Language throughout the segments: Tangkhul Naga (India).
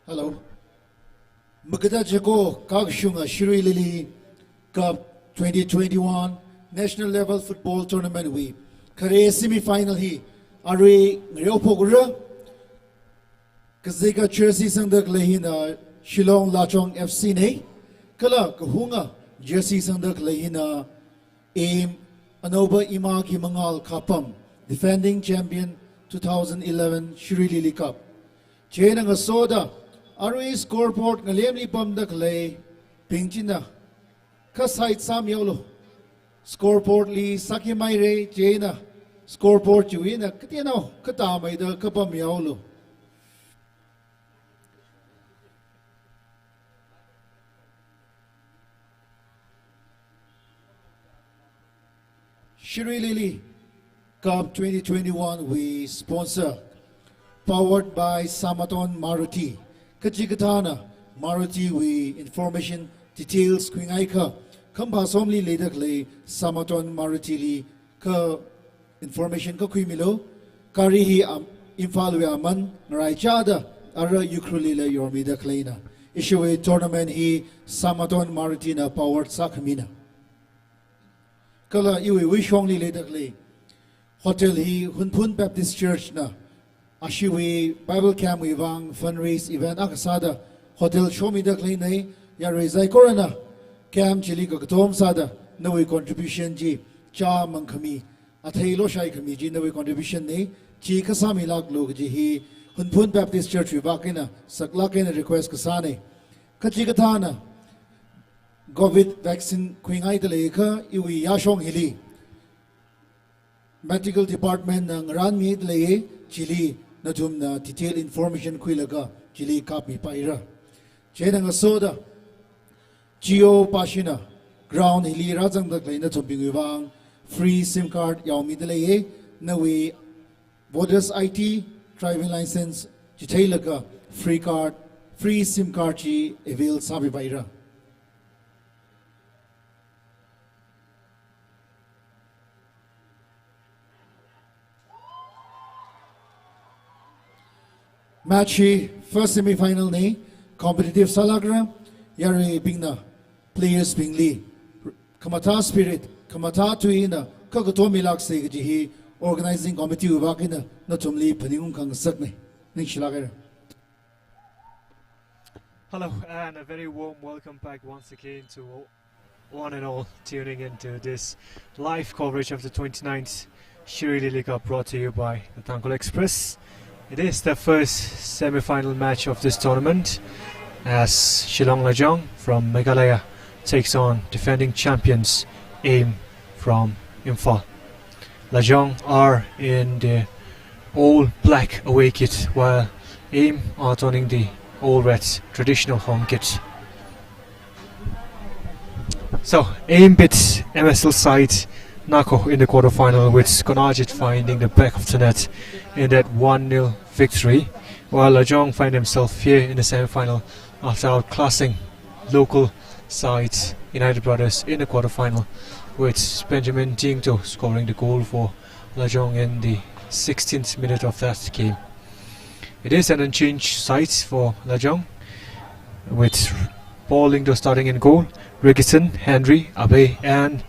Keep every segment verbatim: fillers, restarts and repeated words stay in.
Hello. Makada chiko kakashunga Shirui Lily Cup twenty twenty-one National Level Football Tournament wui khare semi-final hi arui ngareophokra. Kazeka jersey sangda khalei hina Shillong Lachong F C nei. Kala kahunga jersey sangda khalei hina AIM Anova Ima Ki Mangal Khapam, defending champion two thousand eleven Shirui Lily Cup. Chieina ngasoda arui scoreboard ngalemli pamda khaleibing china kha side sāmihaolu. Scoreboard li sākhuimeira, chieina scoreboard chiwui eina kateonao khatāmeida khapammihaolu. Shirui Lily Cup twenty twenty-one wui sponsor, powered by Samaton Maruti. Kachikathāna Maruti wui information details khuingaikha, Khampha Somli leida khalei Samaton Maruti li kha information kha khuimilu. Gari hi am, Imphal wui aman ngaraichāda ara Ukhrul lila yormida khaleina. Ishiwui tournament hi Samaton Maruti na powered sākhamina. Kala iwui wuishongli leida khalei hotel hi Hunphun Baptist Church na ashiwui Bible camp wui vang fundraise event akha sāda hotel shomida khaleinei. Yarui saikorana camp chili kakatom sāda nawui contribution chi chāmang khami, athei loshai khami chi nawui contribution nei. Chi kha sāmilāklu kaji hi Hunphun Baptist Church wui vak eina saklāk eina request kasānei. Kachikathāna Covid vaccine khuingaida leiakha iwui yāshong hili medical department na ngarānmida leiya, chili nathumna detail information khuilaga chili kapmipaira. Chieina ngasoda Jio pāshina ground hili rāzangda khalei nathumbingwui vang free SIM card yaomida leiya. Nawui voters I D, driving license chitheilaga free card, free SIM card chi avail sāmipaira. Match hi first semi-final nei. competitive sālākra, yaruibingna players bingli khamathā spirit, khamathā tui eina kakato milāksa kaji hi organizing committee wui vak eina nathumli phaningungkhangasakna. Ningshilākhaira. Hello, and a very warm welcome back once again to all, one and all tuning into this live coverage of the twenty-ninth Shirui Lily Cup, brought to you by the Tangkhul Express. It is the first semi-final match of this tournament as Shillong Lajong from Meghalaya takes on defending champions AIM from Imphal. Lajong are in the all black away kit, while AIM are donning the all red traditional home kit. So, AIM beat M S L side Nako in the quarterfinal, with Konarjit finding the back of the net in that one nil victory, while Lajong find himself here in the semi-final after outclassing local side United Brothers in the quarterfinal, with Benjamin Jingto scoring the goal for Lajong in the sixteenth minute of that game. It is an unchanged side for Lajong, with Paul Lyngdoh starting in goal. Ricketson, Henry, Abe, and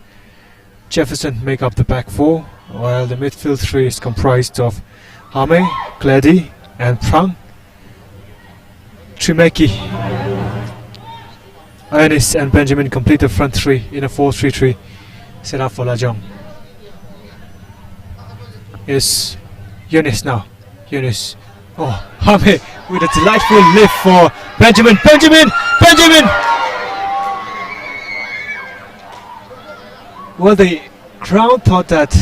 Jefferson make up the back four, while the midfield three is comprised of Hame, Glady, and Prang. Trimeki, Ernest, and Benjamin complete the front three in a four three three setup for Lajong. Is Eunice now. Eunice. Oh, Hame with a delightful lift for Benjamin. Benjamin! Benjamin! Well, the crowd thought that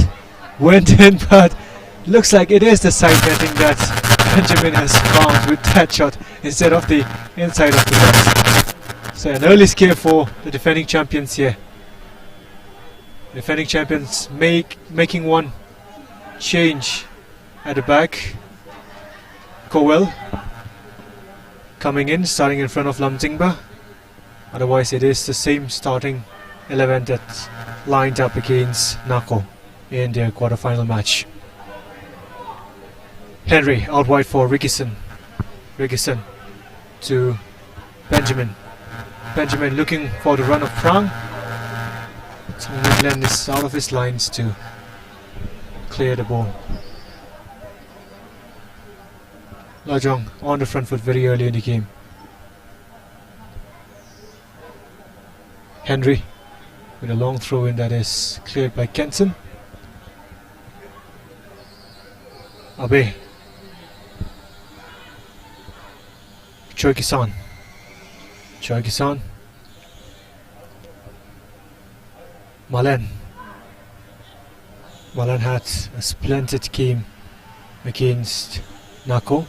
went in, but looks like it is the side netting that Benjamin has found with that shot instead of the inside of the net. So an early scare for the defending champions here. Defending champions make, making one change at the back. Kowel coming in, starting in front of Lamjingba. Otherwise, it is the same starting eleven that lined up against Nako in their quarterfinal match. Henry out wide for Ricketson. Ricketson to Benjamin. Benjamin looking for the run of Prang. Tangminglen is out of his lines to clear the ball. Lajong on the front foot very early in the game. Henry with a long throw in that is cleared by Kenson. Abe. Choikisan. Choikisan. Malen. Malen had a splendid game against Nako.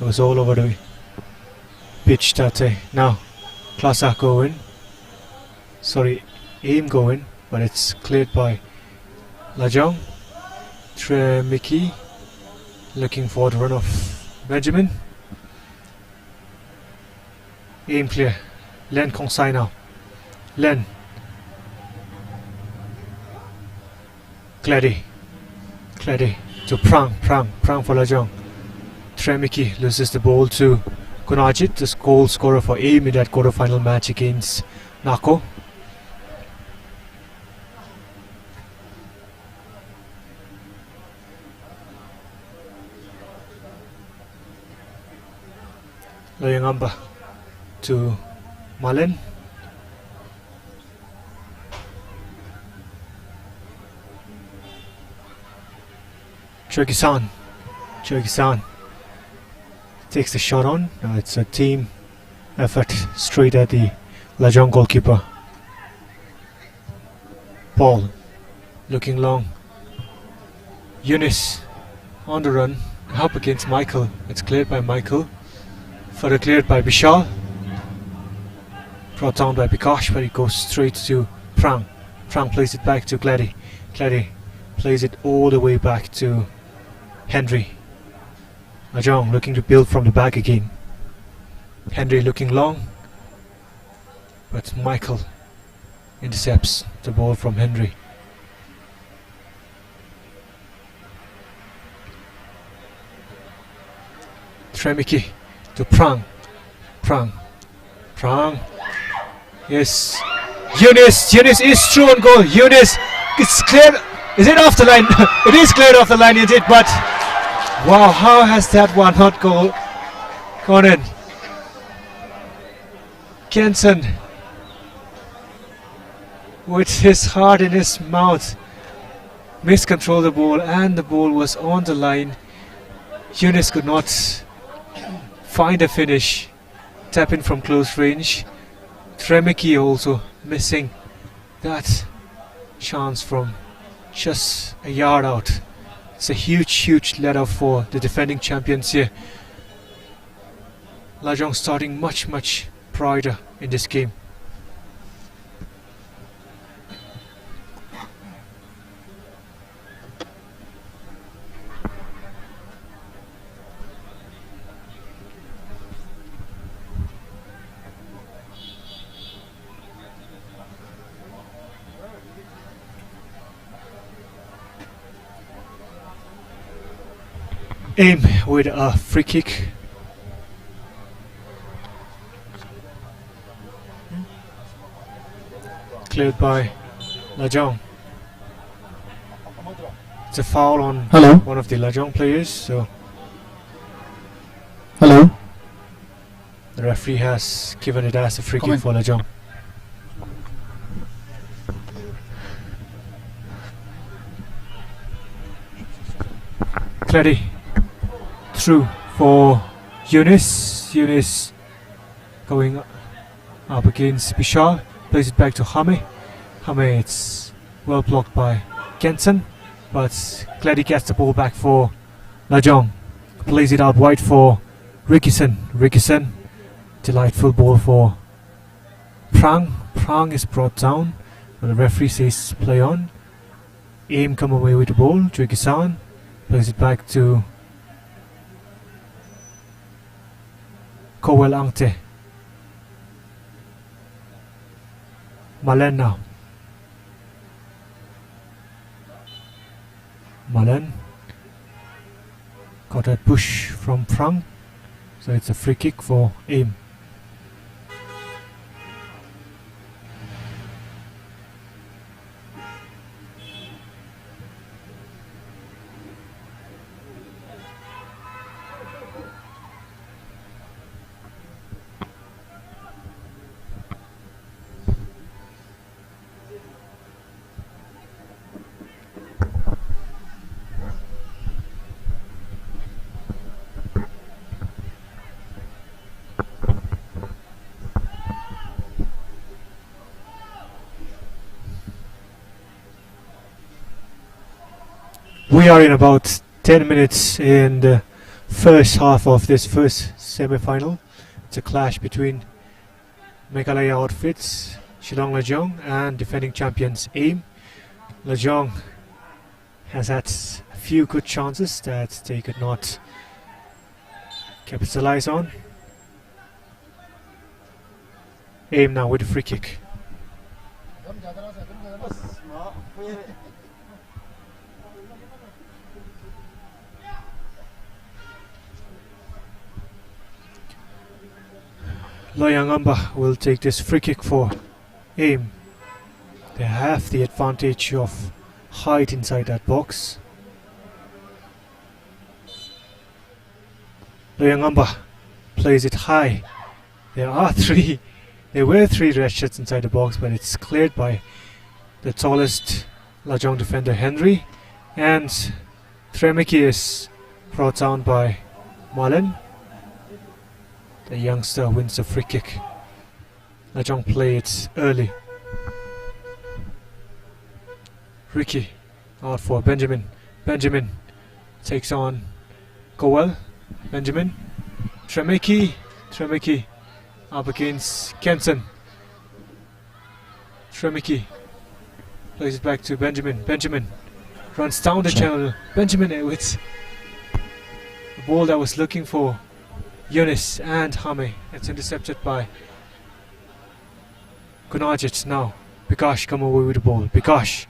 It was all over the pitch that day. Now, Klasa go in. Sorry, AIM go in, but it's cleared by Lajong. Tremiki looking for the run of Benjamin. AIM clear. Len Kongsai now. Len. Glady. Glady to Prang. Prang. Prang for Lajong. Tremiki loses the ball to Konarjit, the goal scorer for AIM in that quarterfinal match against Nako. Loyangamba to Malen. Choikisan. Choikisan takes the shot on. Uh, it's a team effort straight at the Lajong goalkeeper. Paul looking long. Eunice on the run. Up against Michael. It's cleared by Michael. Further cleared by Bishal. Brought down by Bikash, but it goes straight to Prang. Prang plays it back to Glady. Glady plays it all the way back to Henry. Lajong looking to build from the back again. Henry looking long, but Michael intercepts the ball from Henry. Tremiki To Prang. Prang. Prang. Yes. Eunice. Eunice is through on goal. Eunice. It's clear. Is it off the line? It is cleared off the line indeed, but wow, how has that one not go, gone in? Kenson, with his heart in his mouth, miscontrolled the ball, and the ball was on the line. Eunice could not find a finish. Tap in from close range. Tremeki also missing that chance from just a yard out. It's a huge, huge let off for the defending champions here. Lajong starting much, much brighter in this game. Aim with a free kick. Cleared by Lajong. It's a foul on Hello. One of the Lajong players. So Hello. The referee has given it as a free Come kick in. For Lajong. Cleared through for Eunice. Eunice going up against Bishal. Plays it back to Hame. Hame, it's well blocked by Kenson, but Cleared gets the ball back for Lajong. Plays it out wide for Rickison. Rickison. Delightful ball for Prang. Prang is brought down, but the referee says play on. Aim come away with the ball. Joy Kisan plays it back to Kowal Angte. Malen now. Malen. Got that push from Prang. So it's a free kick for Aim. We are in about ten minutes in the first half of this first semi-final. It's a clash between Meghalaya Outfits, Shillong Lajong, and defending champions Aim. Lajong has had a few good chances that they could not capitalize on. Aim now with a free kick. Loyang Amba will take this free kick for Aim. They have the advantage of height inside that box. Loyang Amba plays it high. There are three, there were three red shirts inside the box, but it's cleared by the tallest Lajong defender, Henry. And Tremeki is brought down by Malen. The youngster wins the free kick. Lajong play it early. Ricky out for Benjamin. Benjamin takes on Kowal. Benjamin. Tremeki. Tremeki up against Kenson. Tremeki plays it back to Benjamin. Benjamin runs down the channel. Benjamin with the ball that was looking for Eunice and Hame. It's intercepted by Kunajit now. Bikash come away with the ball. Bikash.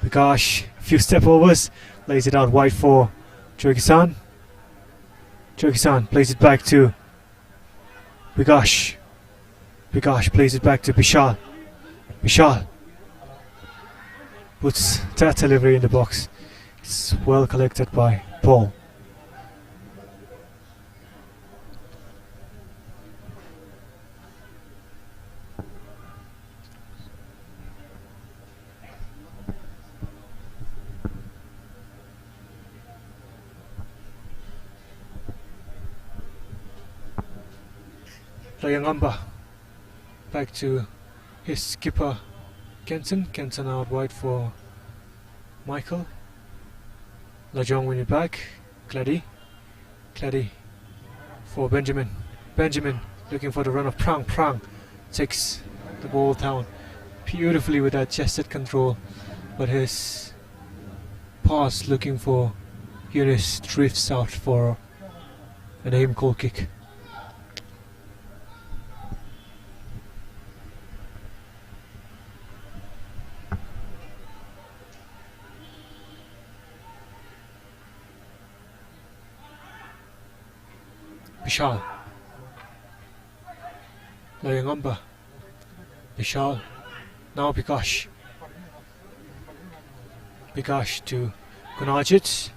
Bikash, few step overs, lays it out wide for Joy Kisan. Joykisan plays it back to Bikash. Bikash plays it back to Bishal. Bishal puts that delivery in the box. It's well collected by Paul. Loyangamba. Back to his skipper, Kenson. Kenson out wide for Michael. Lajong win it back. Kladi. Kladi for Benjamin. Benjamin looking for the run of Prang. Prang takes the ball down beautifully with that chested control, but his pass looking for Yunus drifts out for an aim goal kick. Bishal. Loyangamba. Bishal. Now Bikash. Bikash to Kunajit.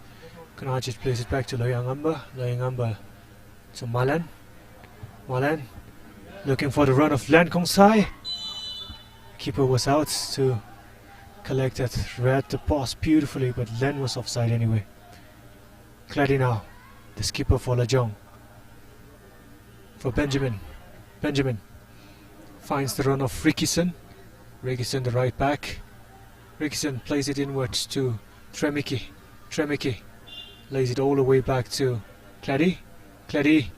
Kunajit plays it back to Loyangamba. Loyangamba to Malan. Malan looking for the run of Len Kongsai. Keeper was out to collect that. Read the pass beautifully, but Len was offside anyway. Kladi now, the skipper for Lajong. For Benjamin. Benjamin finds the run of Rickison. Rickison, the right back. Rickison plays it inwards to Tremiki. Tremiki lays it all the way back to Kladi. Kladi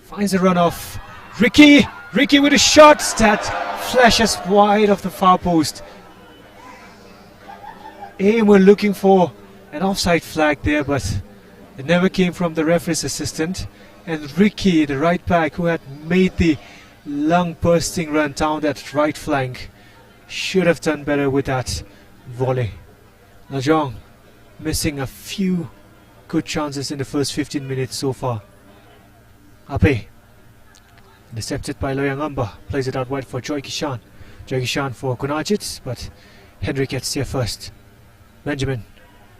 finds a run of Ricky. Ricky with a shot that flashes wide of the far post. Aim were looking for an offside flag there, but it never came from the referee's assistant. And Ricky, the right back, who had made the lung-bursting run down that right flank, should have done better with that volley. Lajong missing a few good chances in the first fifteen minutes so far. Ape. Intercepted by Loyangamba. Plays it out wide for Joy Kishan. Joy Kishan for Kunajit, but Henry gets there first. Benjamin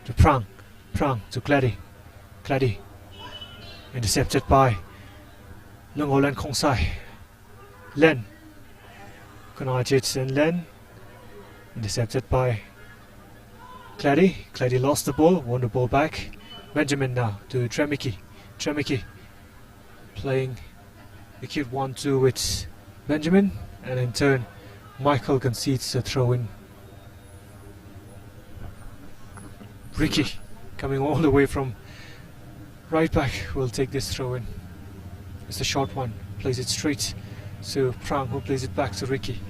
to Prang. Prang to Kladi. Kladi. Intercepted by Lungo Len Kongsai. Len. Kunajit and Len. Intercepted by Kladi. Kladi lost the ball, won the ball back. Benjamin now to Tremiki. Tremiki playing the cute one two with Benjamin, and in turn, Michael concedes a throw in. Ricky coming all the way from right back will take this throw in. It's a short one, plays it straight to Prang, who plays it back to Ricky.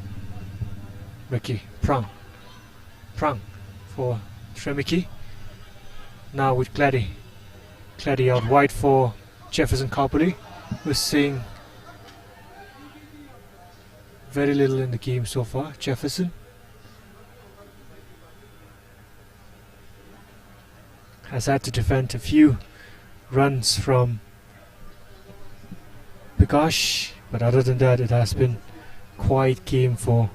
Ricky, Prang. Prang for Tremiki. Now with Kladi. Kladi out wide for Jefferson Kapuli, who's seeing very little in the game so far. Jefferson has had to defend a few runs from Bikash, but other than that, it has been quiet game for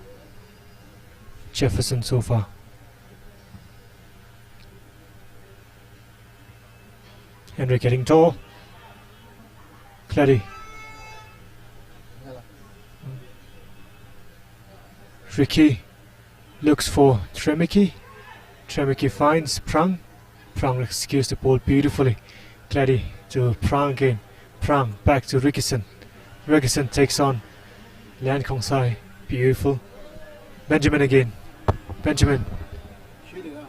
Jefferson so far. Henry getting tall. Kladi. Ricky looks for Tremiki. Tremiki finds Prang. Prang rescues the ball beautifully. Kladi to Prang again. Prang back to Rickison. Rickison takes on Len Kongsai. Beautiful. Benjamin again. Benjamin.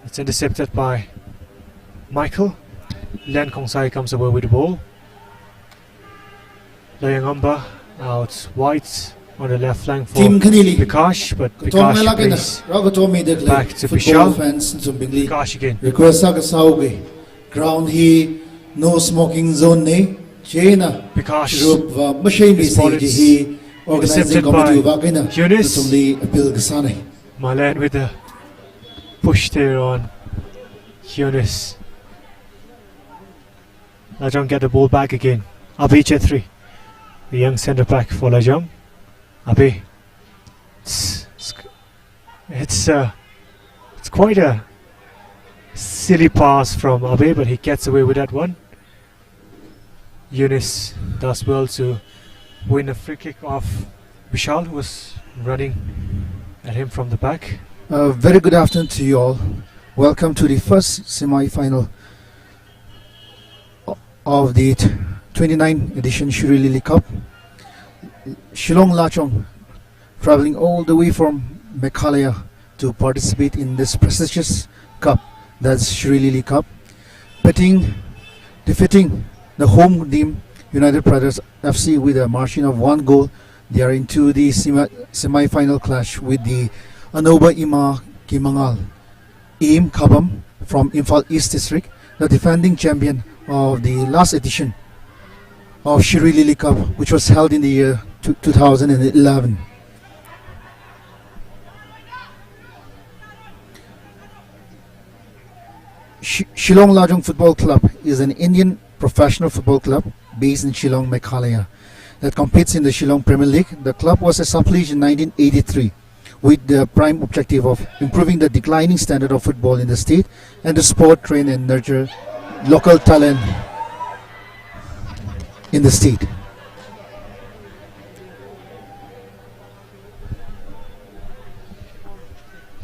It's intercepted by Michael. Len Kongsai comes away with the ball. Loyangamba out wide on the left flank for Team khanili Bikash, but Bikash plays back to Bishal. Bikash again. Request sākasā uge. Ground hi no smoking zone ne. Chieina Bikash. Chirup va mashei mi se ji hi organizing committee va kaina Yunus. Nathumli appeal kasāne. Malan with a push there on Yunus. Lajong get the ball back again. Abhi Chhetri, the young centre back for Lajong. Abhi, it's, it's, it's, uh, it's quite a silly pass from Abhi, but he gets away with that one. Eunice does well to win a free kick off Vishal, who was running at him from the back. A very good afternoon to you all. Welcome to the first semi-final of the twenty-nine edition Shirui Lily Cup. Shillong Lajong traveling all the way from Meghalaya to participate in this prestigious cup, that's Shirui Lily Cup, beating, defeating the home team United Brothers F C with a margin of one goal. They are into the semi, semi-final clash with the Anova Ima Kimangal, AIIMS Khabam from Imphal East District, the defending champion of the last edition of Shirui Lily Cup, which was held in the year two, two thousand eleven. Shi- Shillong Lajong Football Club is an Indian professional football club based in Shillong, Meghalaya, that competes in the Shillong Premier League. The club was established in nineteen eighty-three with the prime objective of improving the declining standard of football in the state and to support, train and nurture local talent in the state.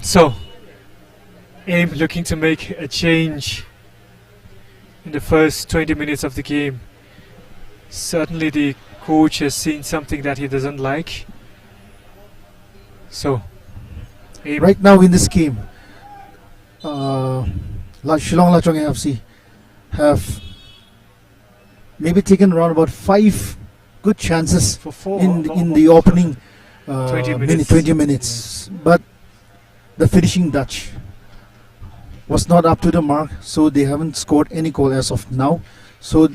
So, AIIMS looking to make a change in the first twenty minutes of the game. Certainly, the coach has seen something that he doesn't like. So, AIIMS. Right now in this game, uh, La- Shillong Lajong F C have maybe taken around about five good chances for four, in, for in the opening uh, twenty minutes. Minute, twenty minutes. But the finishing touch was not up to the mark, so they haven't scored any goal as of now. So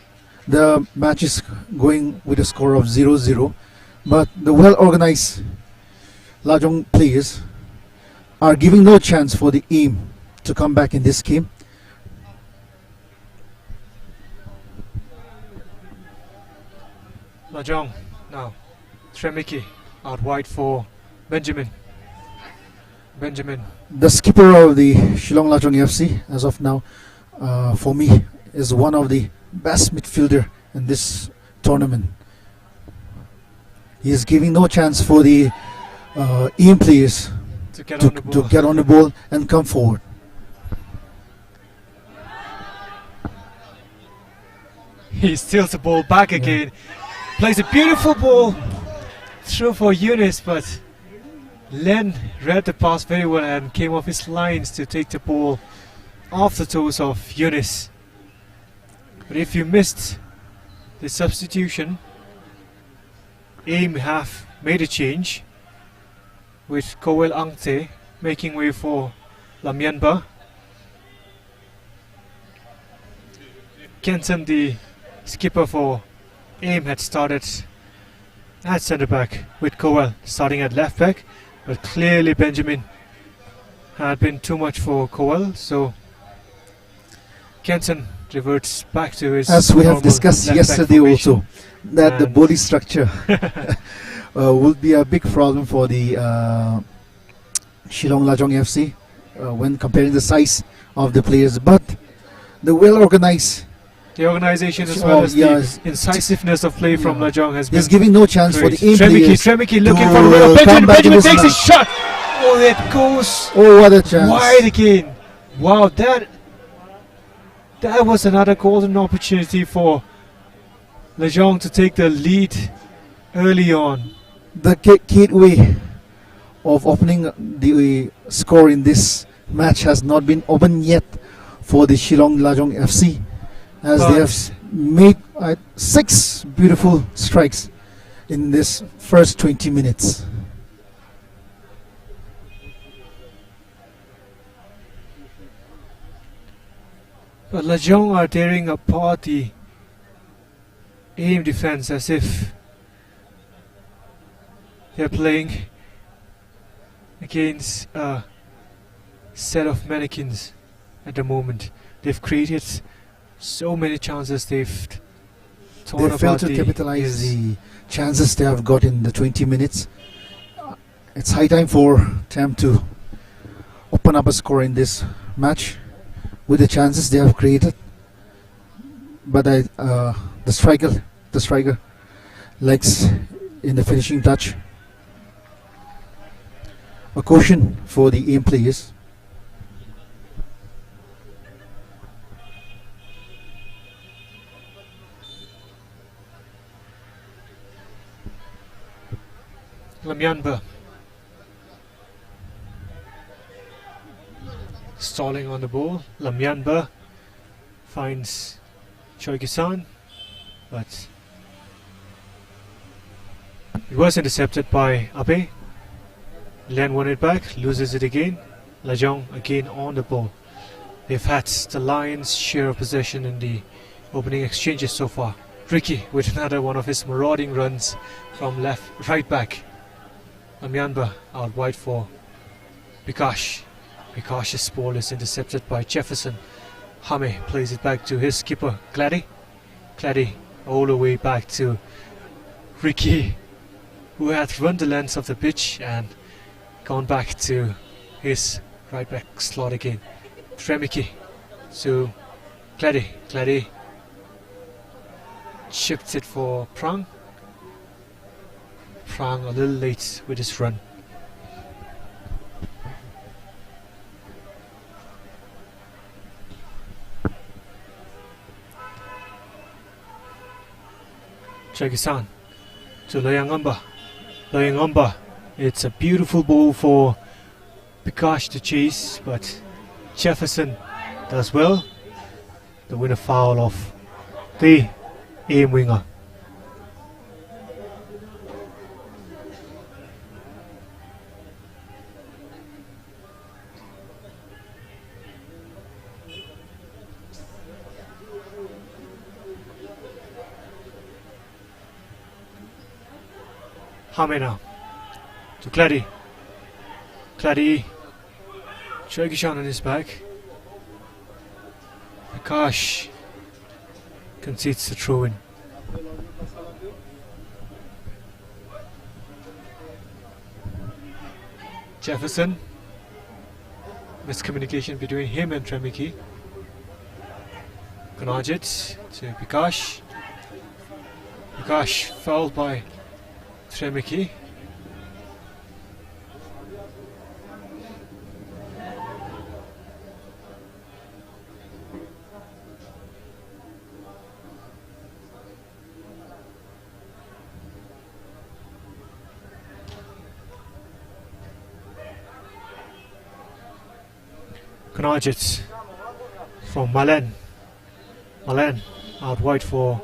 the match is going with a score of zero zero. But the well-organized Lajong players are giving no chance for the AIIMS to come back in this game. Lajong now. Tremiki out wide for Benjamin. Benjamin. The skipper of the Shillong Lajong F C, as of now, uh, for me, is one of the best midfielder in this tournament. He is giving no chance for the uh, AIIMS players to get to, on the to ball. Get on the ball and come forward. He steals the ball back again. Plays a beautiful ball through for Eunice, but Len read the pass very well and came off his lines to take the ball off the toes of Eunice. But if you missed the substitution, AIIMS have made a change with Kowel Angte making way for Lamyanba. Kenson, the skipper for AIIMS, had started at centre back with Kowel starting at left back, but clearly Benjamin had been too much for Kowel, so Kenson reverts back to his normal left back formation. As we have discussed yesterday also, that the body structure uh, will be a big problem for the uh, Shillong Lajong F C uh, when comparing the size of the players. But the well organized, the organization as well as the incisiveness of play from Lajong has been great. He's giving no chance for the AIIMS players. Tremiki, Tremiki looking for the way. Benjamin, Benjamin takes a shot. Oh, that goes wide again. Wow, that, that was another golden opportunity for Lajong to take the lead early on. The ga- gateway of opening the score in this match has not been opened yet for the Shillong Lajong F C, as they have made uh, six beautiful strikes in this first twenty minutes. But Lajong are tearing apart the AIIMS defense as if they're playing against a set of mannequins at the moment. They've created so many chances, they've They fail to capitalize the chances they have got in the twenty minutes. It's high time for Trem to open up a score in this match with the chances they have created. But I, uh, the striker, the striker lacks in the finishing touch. A caution for the AIM players. Lamyanba. Stalling on the ball. Lamyanba finds Choi Kisan, but it was intercepted by Abe. Len won it back, loses it again. Lajong again on the ball. They've had the lion's share of possession in the opening exchanges so far. Ricky with another one of his marauding runs from left, right back. Lamyanba out wide for Bikash. Bikash's ball is intercepted by Jefferson. Hame plays it back to his keeper, Clady. Clady all the way back to Ricky, who had run the length of the pitch and gone back to his right back slot again. Tremiki to Clady. Clady chips it for Prang. Prang a little late with his run. Choi Kisan to Loyangamba. Loyangamba. It's a beautiful ball for Bikash to chase, but Jefferson does well. The winner foul of the AIM winger. Hame now to Clady. Clady. Choi Kishan on his back. Bikash concedes the throw-in. Jefferson. Miscommunication between him and Tremiki. Kanajit to Bikash. Bikash fouled by Tremiki. Kanajit from Malen. Malen out wide for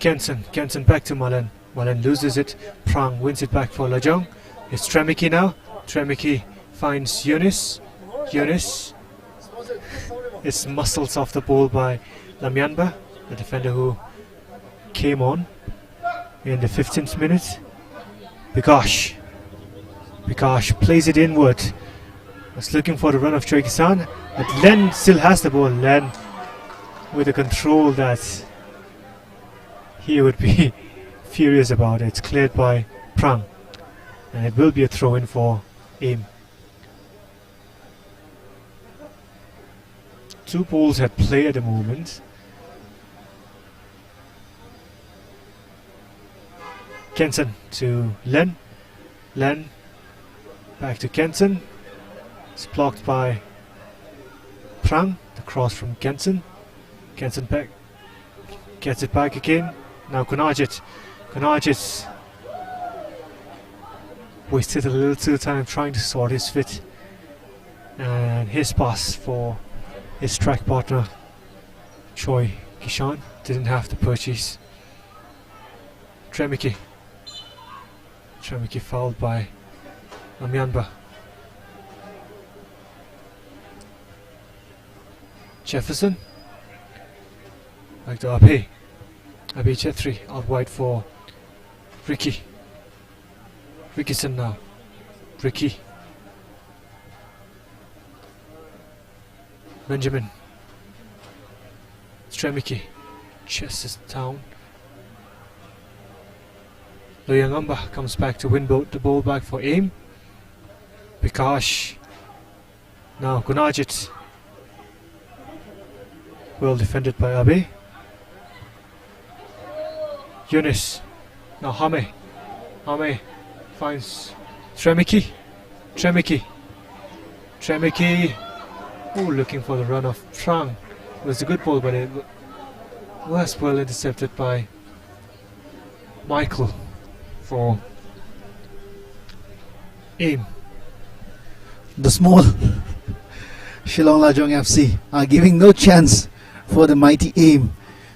Kenson. Kenson back to Malen. Malen loses it. Prang wins it back for Lajong. It's Tremiki now. Tremiki finds Yunus. Yunus is muscled off the ball by Lamyanba, the defender who came on in the fifteenth minute. Bikash. Bikash plays it inward. Was looking for the run of Choi Kisan, but Len still has the ball. Len with a control that he would be furious about. It's cleared by Prang, and it will be a throw-in for AIM. Two balls at play at the moment. Kenson to Len. Len back to Kenson. It's blocked by Prang. The cross from Kenson. Kenson back. Gets it back again. Now Kunajit. Kunajit wasted a little too time trying to sort his fit. And his pass for his track partner, Choi Kishan, didn't have the purchase. Tremiki. Tremiki fouled by Lamyanba. Jefferson. Back to Abe. Abe Chetri out wide for Ricky. Rickison now. Ricky. Benjamin. Tremiki. Chest is down. Loyangamba comes back to win bo-, the ball back for Eim. Bikash. Now Gunajit. Well defended by Abe. Eunice. Now Hame. Hame finds Tremiki. Tremiki. Tremiki. Oh, looking for the run of Trang. It was a good ball, but it was well intercepted by Michael for Eim. The small Shillong Lajong F C are giving no chance for the mighty Eim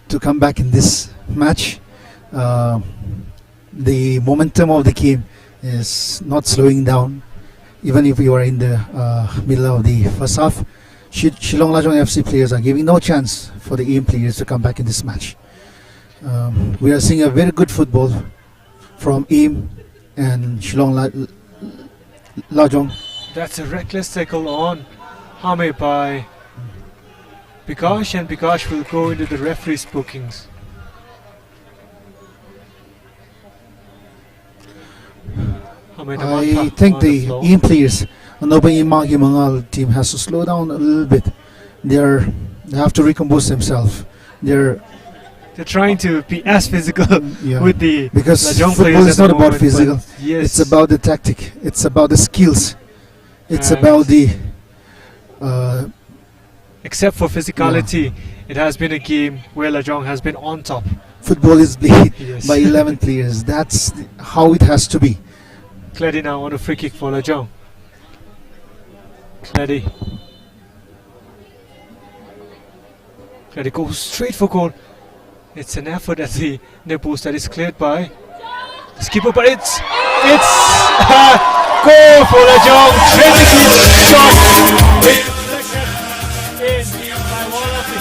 to come back in this match. Uh, the momentum of the game is not slowing down, even if we are in the uh, middle of the first half. Shi- Shillong Lajong F C players are giving no chance for the Eim players to come back in this match. Um, we are seeing a very good football from Eim and Shillong La- Lajong. That's a reckless tackle on Hame by Bikash, and Bikash will go into the referee's bookings. Hame, the one I pa- think on the the floor. Eim players, Anoba Eim Magi Mangal team has to slow down a little bit. They're, they have to recompose themselves. They're They're trying to be as physical Yeah. with the Because Lajong football players is at the not about moment, physical. but yes. It's about the tactic. It's about the skills. It's And about the uh, Except for physicality, it has been a game where Lajong has been on top. Football is played Yes. by eleven players. That's the- how it has to be. Clady now on a free kick for Lajong. Clady. Clady goes straight for goal. It's an effort at the near post that is cleared by the skipper, but it's, it's a goal for Lajong. Tremiki shot. In by one of the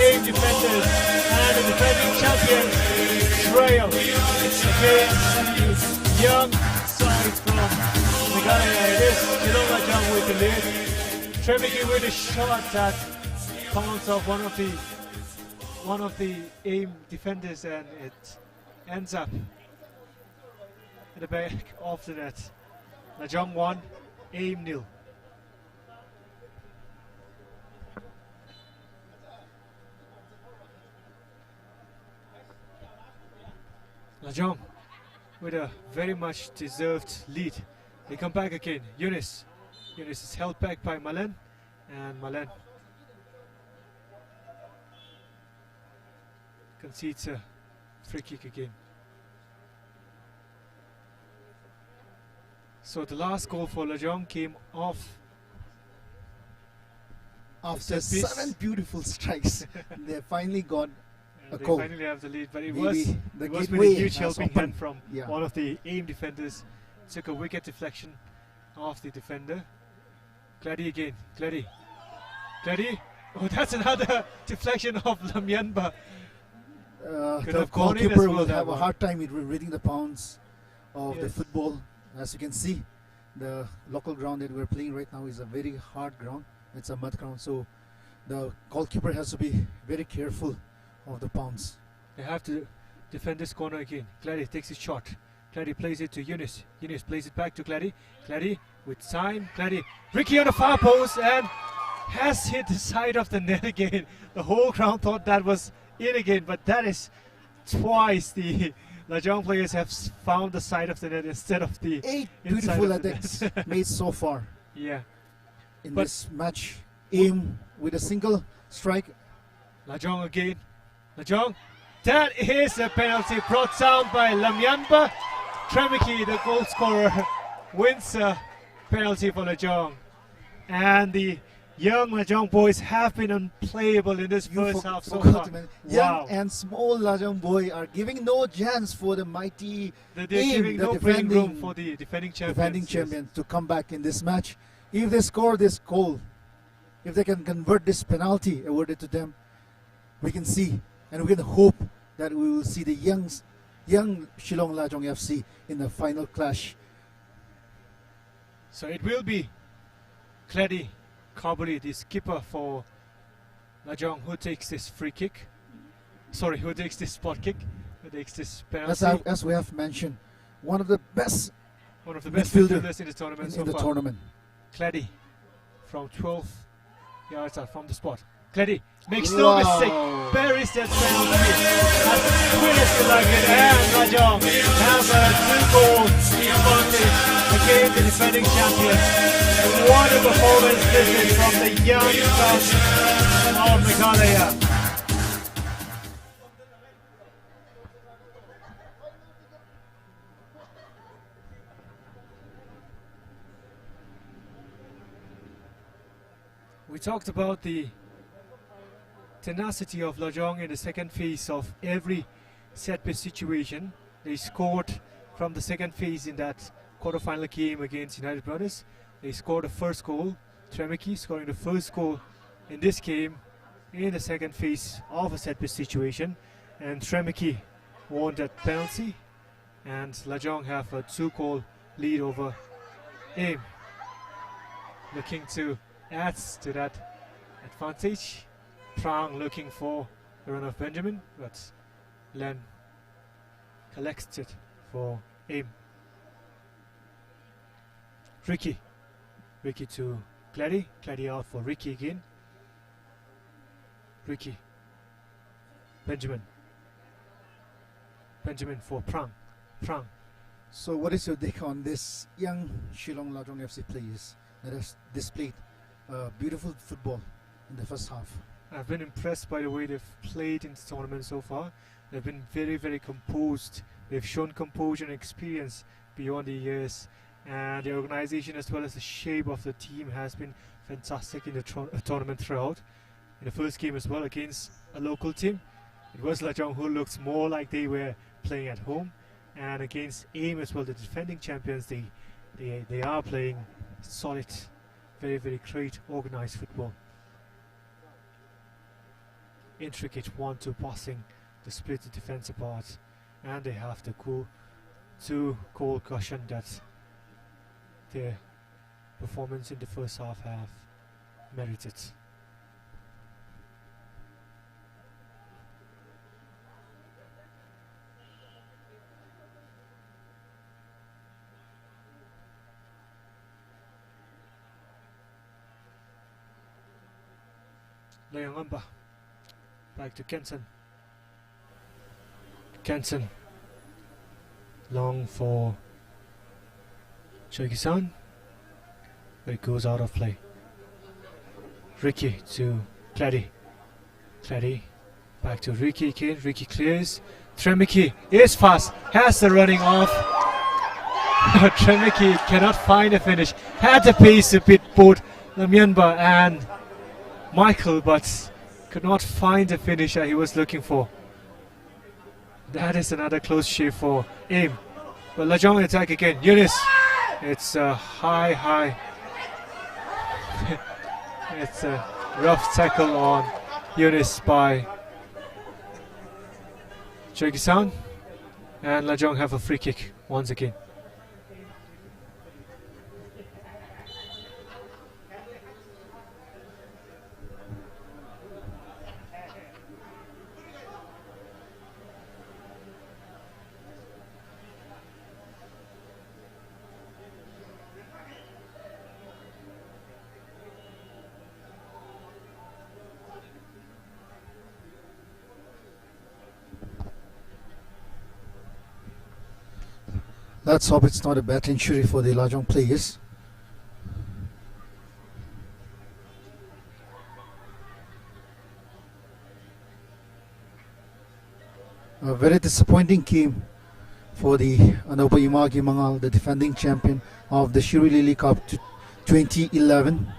Eim defenders and the defending champion, Trail, against the young side from Meghalaya. It is Shillong Lajong with the lead. Tremiki with a shot that bounced off one of the, one of the Eim defenders, and it ends up at the back of the net. Lajong one, Eim nil. Lajong with a very much deserved lead. They come back again. Eunice. Eunice is held back by Malen, and Malen concedes a free kick again. So the last goal for Lajong came off After set piece. seven beautiful strikes, they finally got Yeah, a they goal. finally have the lead, but it Maybe was, the it was with a gateway huge has helping hand opened. from Yeah. one of the Eim defenders. Took a wicked deflection of the defender. Clady again. Clady. Clady. Oh, that's another deflection of Lamyanba. Uh, Could the have gone in as goalkeeper well, will that have a one. hard time with re- reading the bounds of the Yes. football. As you can see, the local ground that we're playing right now is a very hard ground. It's a mud ground, so the goalkeeper has to be very careful of the bounds. They have to defend this corner again. Clady takes his shot. Clady plays it to Eunice. Eunice plays it back to Clady. Clady with time. Clady. Ricky on the far post and has hit the side of the net again. The whole ground thought that was in again, but that is twice the Lajong players have s- found the side of the net instead of the Eight inside beautiful of the attacks net. made so far Yeah. in But this match. Eim with a single strike. Lajong again. Lajong. That is a penalty brought down by Lamyanba. Tremiki, the goal scorer, wins a penalty for Lajong. And the young Lajong boys have been unplayable in this You first for- half so forgot far. to mention, young Wow. and small Lajong boy are giving no chance for the mighty They- they're Eim, giving the no breathing room defending, for the defending champions, defending yes. champion, to come back in this match. If they score this goal, if they can convert this penalty awarded to them, we can see and we can hope that we will see the young, young Shillong Lajong F C in the final clash. So it will be Clady Karbuli, the skipper for Lajong, who takes this free kick. Sorry, who takes this spot kick? Who takes this penalty? As I, as we have mentioned, one of the best midfielder in the tournament so far. One of the best midfielders in the tournament. Clady from twelve yards out from the spot. Clady makes no mistake. Wow. Buries that penalty as quick as you like it. And Lajong have a two-goal advantage against the defending champions. What a performance this is from the young sons of Meghalaya. We talked about the tenacity of Lajong in the second phase of every set piece situation. They scored from the second phase in that quarterfinal game against United Brothers. They scored the first goal, Tremiki scoring the first goal in this game in the second phase of a set piece situation. And Tremiki won that penalty. And Lajong have a two-goal lead over AIM. Looking to add to that advantage. Prang looking for the run of Benjamin, but Len collects it for AIM. Ricky. Ricky to Clady. Clady out for Ricky again. Ricky. Benjamin. Benjamin for Prang. Prang. So what is your take on this young Shillong Lajong F C players that has displayed, uh, beautiful football in the first half? I've been impressed by the way they've played in this tournament so far. They've been very, very composed. They've shown composure and experience beyond the years. And the organization as well as the shape of the team has been fantastic in the tro-, tournament throughout. In the first game as well against a local team, it was Lajong who looked more like they were playing at home. And against AIM as well, the defending champions, they, they, they are playing solid, very, very great organized football. Intricate one-two passing to split the defense apart. And they have the goal, two-goal cushion that their performance in the first half have merited. Layang Amba. Back to Kenson. Kenson. Long for Choki-san. But it goes out of play. Ricky to Clady. Clady. Back to Ricky again. Ricky clears. Tremiki is fast. Has the running off. Tremiki cannot find a finish. Had the pace to beat both Lamyanba and Michael, but could not find the finisher he was looking for. That is another close shave for AIM. But Lajong attack again. Yunus. It's a high, high. It's a rough tackle on Yunus by Choki-san. And Lajong have a free kick once again. Let's hope it's not a bad injury for the Lajong players. A very disappointing game for the Anopa Ima Kimangal, the defending champion of the Shirui Lily Cup t-, twenty eleven.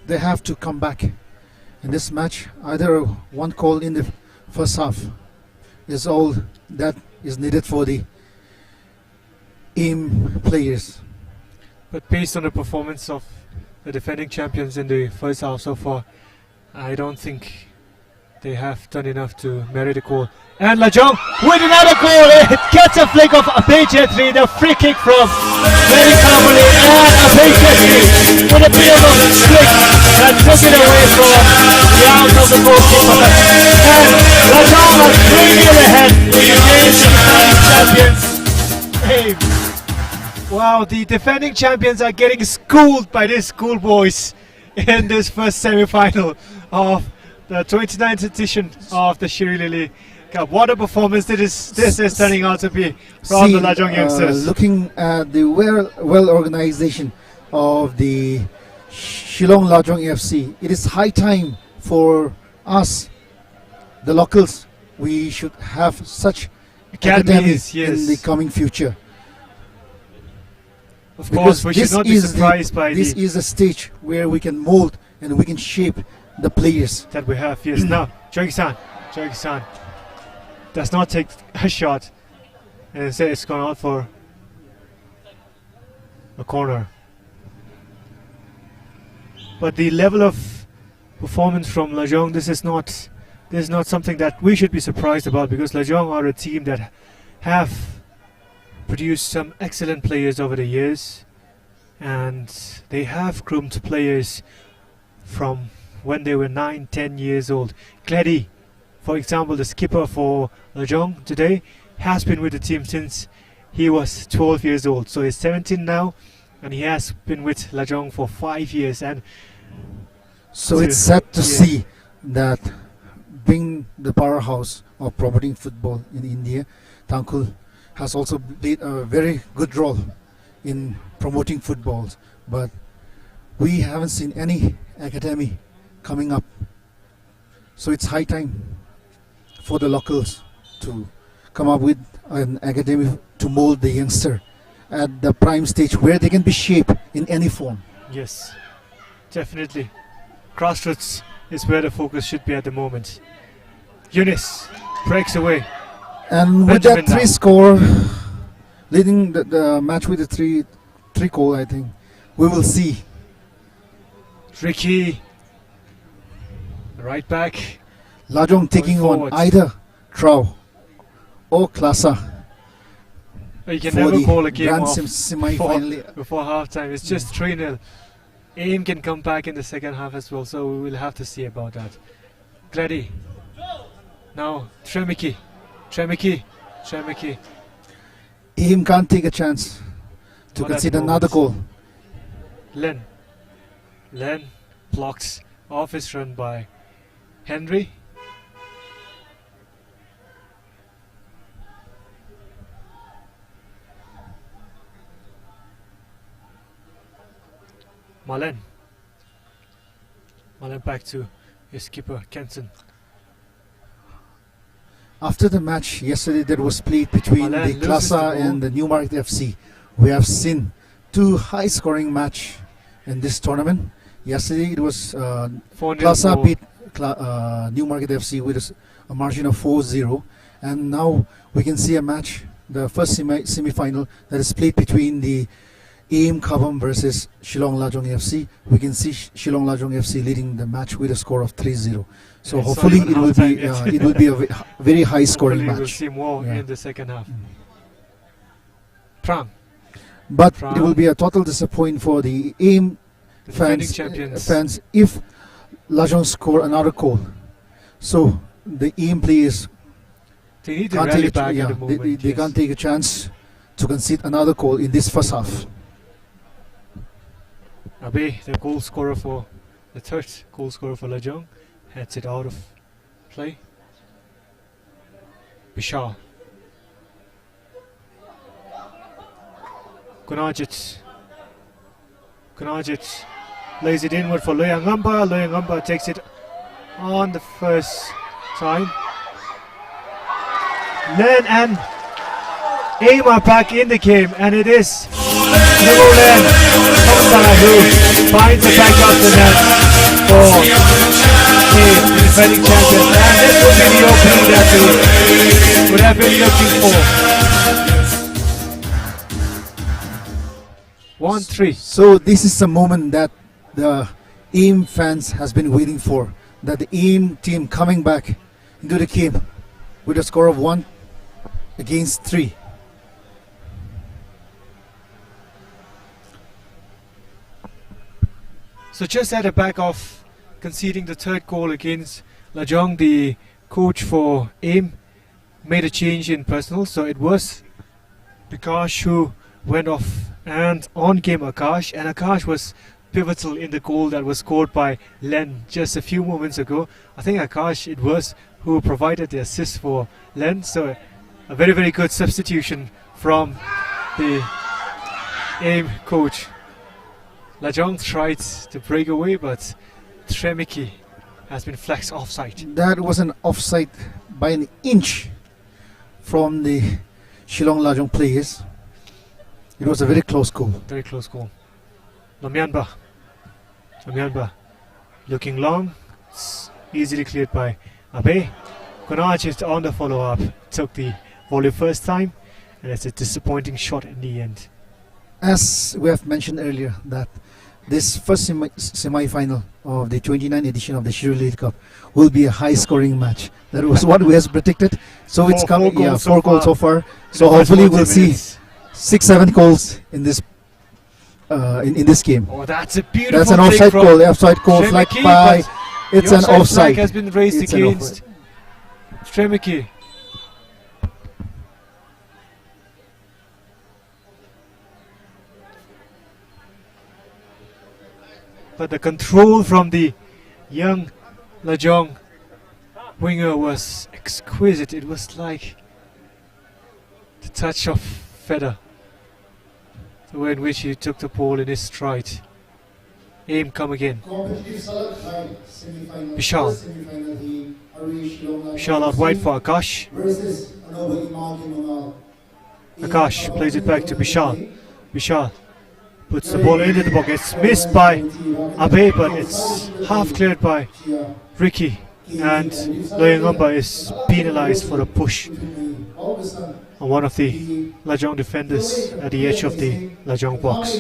They have to come back in this match. Either one goal in the first half is all that is needed for the AIM players. But based on the performance of the defending champions in the first half so far, I don't think they have done enough to merit a goal. And Lajong with another goal. It gets a flick of Abhay Chetri, the free kick from very carefully. And Abhay Chetri with a bit of a flick. That took it away from the arms of the goalkeeper. And Lajong are three nil ahead. Against the defending champions. Hey. Wow, the defending champions are getting schooled by these schoolboys in this first semi-final of the twenty-ninth edition of the Shirui Lily Cup. What a performance this is, this is turning out to be from the Lajong youngsters. Looking at the well, well organization of the Shillong Lajong F C, it is high time for us, the locals, we should have such academies, academies in the coming future. Of course, we should not be surprised by this. This is a stage where we can mold and we can shape the players that we have. Yes, now, Joe Ki-san. Joe Ki-san does not take a shot. And instead, it's gone out for a corner. But the level of performance from Lajong, this is not, this is not something that we should be surprised about, because Lajong are a team that have produced some excellent players over the years, and they have groomed players from when they were nine, ten years old. Glady, for example, the skipper for Lajong today, has been with the team since he was twelve years old. So he's seventeen now, and he has been with Lajong for five years. And so it's sad to see that being the powerhouse of promoting football in India, Tangkhul has also played a very good role in promoting football, but we haven't seen any academy coming up. So it's high time for the locals to come up with an academy to mold the youngster at the prime stage where they can be shaped in any form. Yes, definitely. Grassroots is where the focus should be at the moment. Eunice breaks away. And with that three score, leading the, the match with a three, three goal, I think. We will see. Ricky, right back. Lajong taking on either Trau or Klasa. But you can never call a game off before, before halftime. It's just three nil. Aim can come back in the second half as well, so we will have to see about that. Glady. Now, Tremiki. Tremiki. Tremiki. Aim can't take a chance to concede another goal. Len. Len blocks off his run by Henry. Malen. Malen back to his keeper, Kenson. After the match yesterday that was played between the Klasa and the Newmarket F C, we have seen two high-scoring match in this tournament. Yesterday it was, uh, Klasa beat Kla-, uh, Newmarket F C with a s-, a margin of four zero, and now we can see a match, the first semi, semi-final that is played between the Aim Khabam versus Shillong Lajong F C. We can see Sh-, Shillong Lajong F C leading the match with a score of three zero. So hopefully it will be, uh, it will be a ve-, very high scoring match. Hopefully we'll see more in the second half. But it will be a total disappoint for the Aim fans, uh, fans if Lajong score another goal. So the Aim players, they need to rally back at the moment, they, they can't take a chance to concede another goal in this first half. Abe, the goal scorer for, the third goal scorer for Lajong, heads it out of play. Bishal. Kunajit. Kunajit lays it inward for Loyangamba. Loyangamba takes it on the first time. Len and Aim are back in the game, and it is Nemo Len Thongthai who finds a backup the net for the defending champion. And this will be the opening that we would have been looking for. One three. So this is the moment that the Aim fans has been waiting for, that the Aim team coming back into the game with a score of one against three. So just at the back of conceding the third goal against Lajong, the coach for AIM made a change in personnel. So it was Bikash who went off, and on came Akash, and Akash was pivotal in the goal that was scored by Len just a few moments ago. I think Akash it was who provided the assist for Len. So a very, very good substitution from the AIM coach. Lajong tried to break away, but Tremiki has been flagged offside. That was an offside by an inch from the Shillong Lajong players. It was a very close goal. Very close goal. Lomyanba. Lomyanba. Looking long. It's easily cleared by Abe. Konarch is on the follow-up. Took the volley first time. And it's a disappointing shot in the end. As we have mentioned earlier, that this first semi, semi-final of the twenty-ninth edition of the Shirui Lily Cup will be a high-scoring match. That was what we has predicted. So it's Four, coming, four yeah, goals so four goals far so far. In the first forty minutes. So hopefully we'll see six, seven goals in this, uh, in, in this game. Oh, that's a beautiful take from Tremiki, but the offside flag has been raised against Tremiki. Oh, that's a beautiful take from Shemeki. That's an offside goal, flagged by, it's an offside. It's an offside. The offside flag has been raised against Tremiki. But the control from the young Lajong winger was exquisite. It was like the touch of feather, the way in which he took the ball in his stride. AIM come again. Competitive side, semi-final, Vishal. First semi-final, the Irish Longline Vishal out wide F C for Akash. Versus Anoba Imagine Mangal. Akash plays it back to Vishal. Vishal puts the ball into the pocket. It's missed by Abe, but it's half cleared by Ricky. And Loyangamba is penalized for a push on one of the Lajong defenders at the edge of the Lajong box.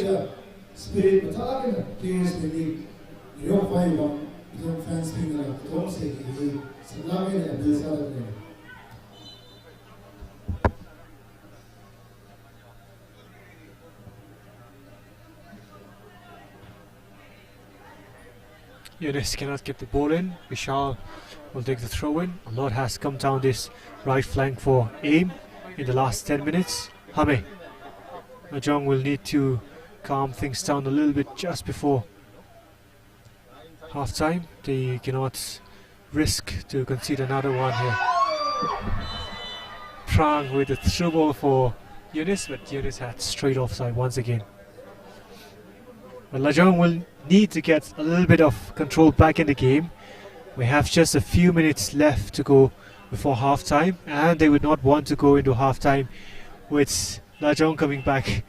Eunice cannot get the ball in. Vishal will take the throw in. A lot has come down this right flank for AIM in the last ten minutes. Hame. Lajong will need to calm things down a little bit just before half time. They cannot risk to concede another one here. Prang with the through ball for Eunice, but Eunice had straight offside once again. But Lajong will need to get a little bit of control back in the game. We have just a few minutes left to go before half time, and they would not want to go into half time with Lajong coming back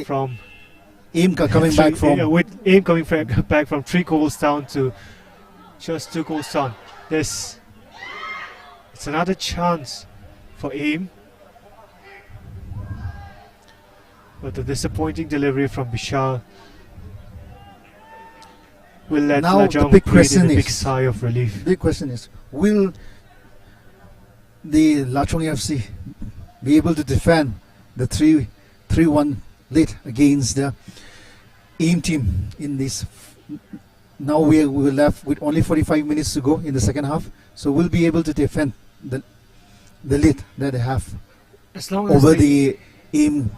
from AIM coming back from three, uh, with AIM coming back from three goals down to just two goals down. This, it's another chance for AIM. But the disappointing delivery from Vishal will let Lajong breathe a big sigh of relief. Now the big question is, big question is, will the Lajong F C be able to defend the three, three one lead against the AIM team in this? Now we, we were left with only forty-five minutes to go in the second half, so we'll be able to defend the, the lead that they have over the AIM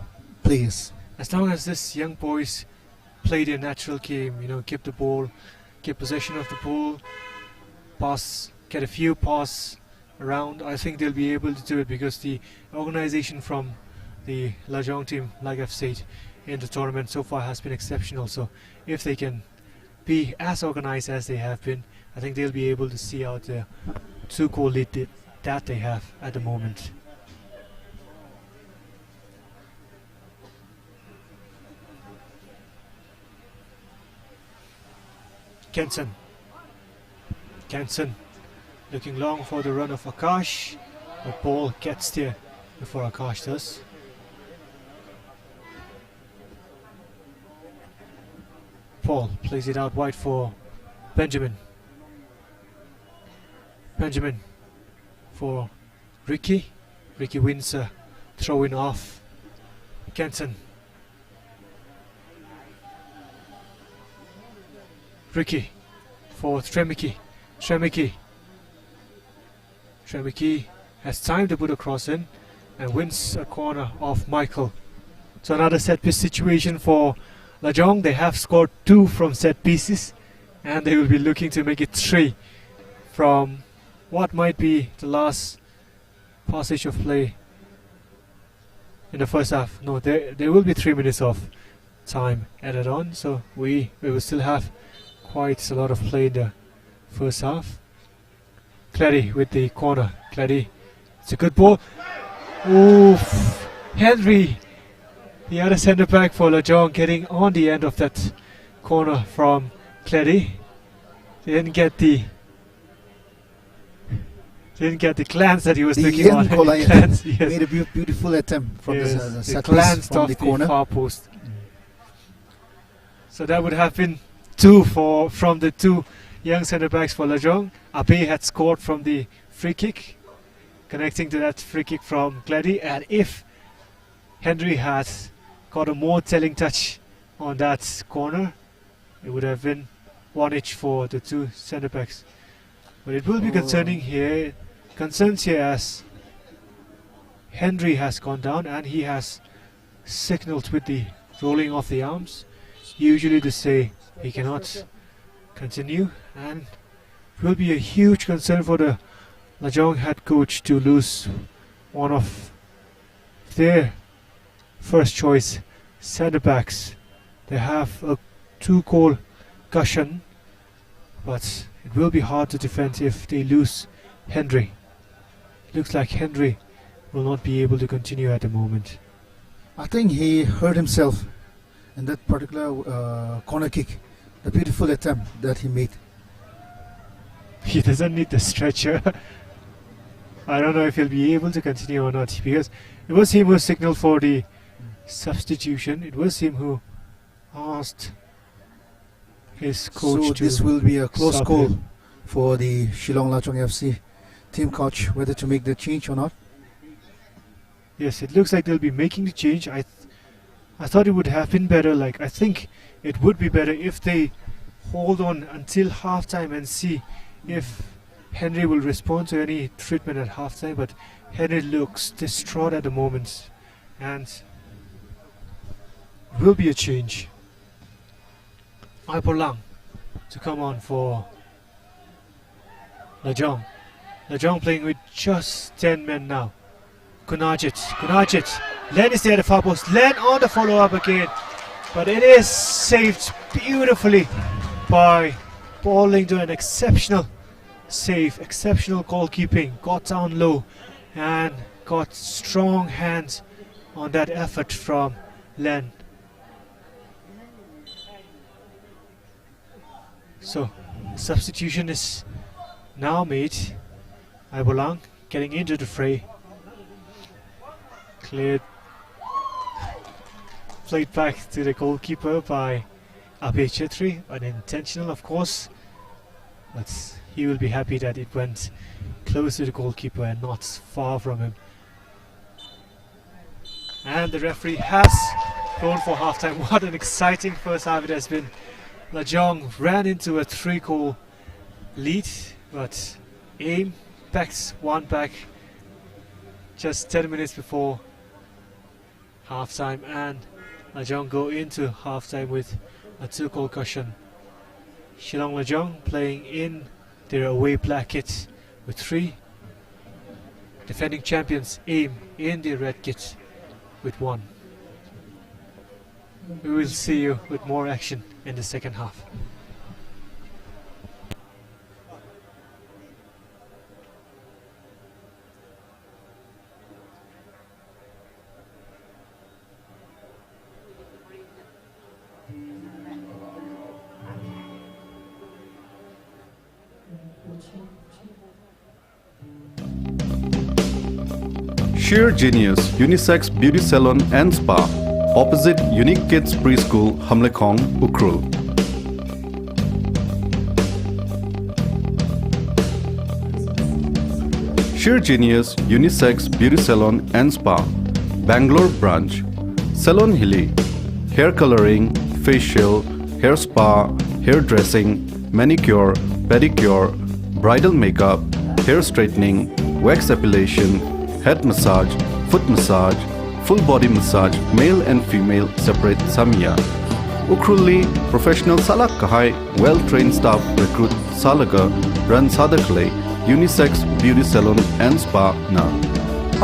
players. As long as these young boys play their natural game, you know, keep the ball, keep possession of the ball, pass, get a few pass around, I think they'll be able to do it, because the organization from the Lajong team, like I've said, in the tournament so far has been exceptional. So if they can be as organized as they have been, I think they'll be able to see out the two-goal lead that, that they have at the moment. Kenson. Kenson looking long for the run of Akash. The ball gets there before Akash does. Paul plays it out wide for Benjamin. Benjamin for Ricky. Ricky wins a throw-in off Kenson. Ricky for Tremiki. Tremiki. Tremiki has time to put a cross in and wins a corner off Michael. So another set piece situation for Lajong. They have scored two from set pieces, and they will be looking to make it three from what might be the last passage of play in the first half. No, there, there will be three minutes of time added on, so we, we will still have quite a lot of play in the first half. Cleary with the corner. Cleary, it's a good ball. Oof. Henry, the other centre back for Lajong, getting on the end of that corner from Cleary. Didn't get the didn't get the glance that he was looking on. Glance, yes. Made a beau- beautiful attempt from the, yes, uh, the set piece glanced from off the corner. Far post. So that would have been two for, from the two young centre backs for Lajong. Abe had scored from the free kick, connecting to that free kick from Cleary. And if Henry had got a more telling touch on that corner, it would have been one each for the two centre backs. But it will be concerning here, concerns here as Henry has gone down and he has signalled with the rolling of the arms. Usually they say he cannot continue, and it will be a huge concern for the Lajong head coach to lose one of their first choice centre backs. They have a two goal cushion, but it will be hard to defend if they lose Henry. Looks like Henry will not be able to continue at the moment. I think he hurt himself in that particular, uh, corner kick, the beautiful attempt that he made. He doesn't need the stretcher. I don't know if he'll be able to continue or not, because it was him who signalled for the substitution. It was him who asked his coach. So to this will be a close sub call him for the Shillong Lajong F C team coach, whether to make the change or not. Yes, it looks like they'll be making the change. I, th- I thought it would have been better. Like, I think it would be better if they hold on until halftime and see if Henry will respond to any treatment at halftime. But Henry looks distraught at the moment, and will be a change. Aipolang to come on for Lajong. Lajong playing with just ten men now. Kunajit, Kunajit. Len is there at the far post. Len on the follow-up again. But it is saved beautifully by Paul Lyngdoh. An exceptional save, exceptional goalkeeping. Got down low and got strong hands on that effort from Len. So, substitution is now made. Aipolang getting into the fray. Cleared. Played back to the goalkeeper by Abhay Chhetri. Unintentional, of course. But he will be happy that it went close to the goalkeeper and not far from him. And the referee has blown for halftime. What an exciting first half it has been. Lajong ran into a three-goal lead, but AIM packs one back just ten minutes before halftime, and Lajong go into halftime with a two-goal cushion. Shillong Lajong playing in their away black kit with three. Defending champions AIM in the red kit with one. We will see you with more action in the second half. Sheer Genius Unisex Beauty Salon and Spa, opposite Unique Kids Preschool, Hamleikhong, Ukhrul. Sheer Genius Unisex Beauty Salon and Spa, Bangalore branch. Salon hili hair colouring, facial, hair spa, hairdressing, manicure, pedicure, bridal makeup, hair straightening, wax epilation, head massage, foot massage, full body massage, male and female separate sāmiya. Ukhrulli professional sālāk kahai well-trained staff recruit sālaga run sāda khalei Unisex Beauty Salon and Spa na.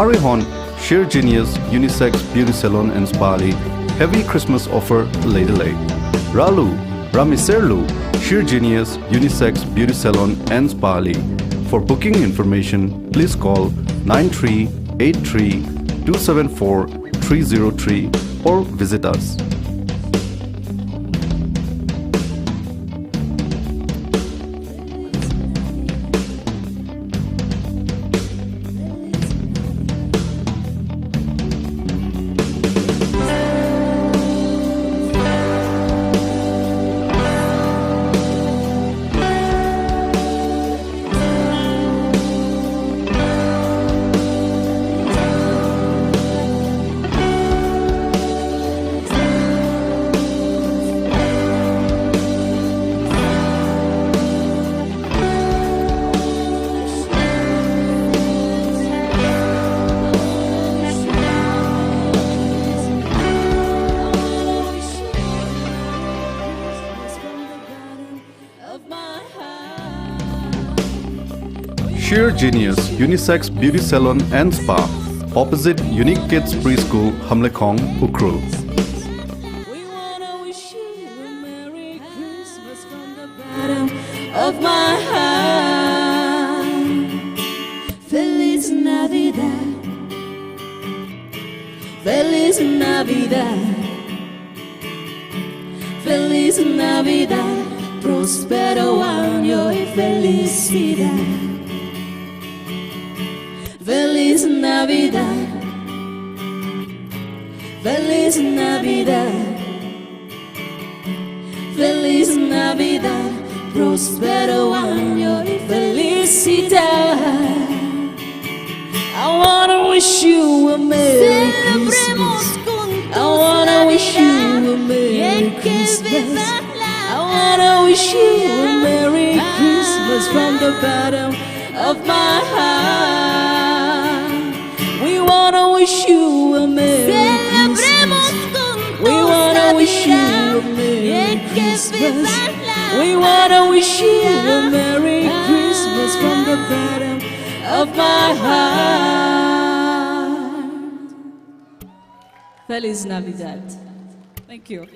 Aruihon Sheer Genius Unisex Beauty Salon and Spa li heavy Christmas offer leida lei. Rālu, rāmiserlu Sheer Genius Unisex Beauty Salon and Spa li. For booking information, please call nine three eight three two seven four three zero three or visit us. Sheer Genius Unisex Beauty Salon and Spa, opposite Unique Kids Preschool, Hamlekhong, Ukhrul. We wanna wish you a Merry Christmas from the bottom of my heart. Feliz Navidad. Feliz Navidad. Feliz Navidad, próspero año y felicidad. Feliz Navidad, feliz Navidad, feliz Navidad, próspero año y felicidad. I wanna wish you a Merry Christmas. I wanna wish you a Merry Christmas. I wanna wish you a Merry Christmas from the bottom of my heart. We wanna wish you a Merry Christmas. We wanna wish you a Merry Christmas. We wanna wish you a Merry Christmas from the bottom of my heart. Feliz Navidad. Thank you.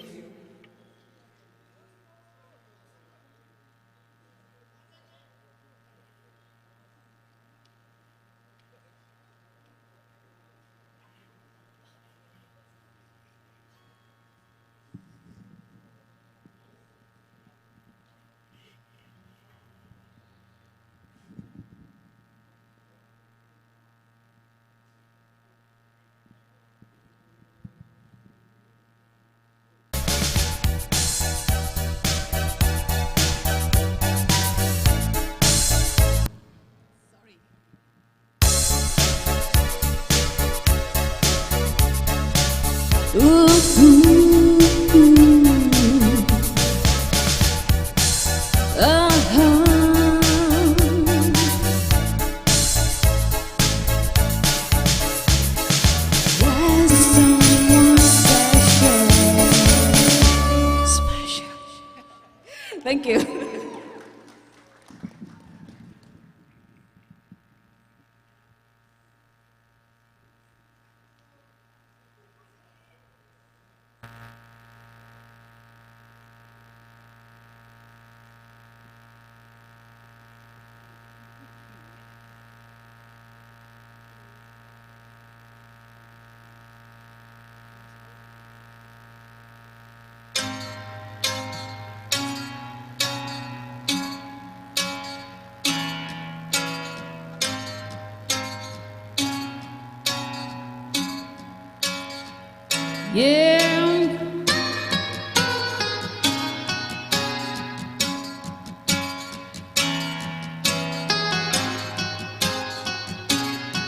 Thank you. Yeah.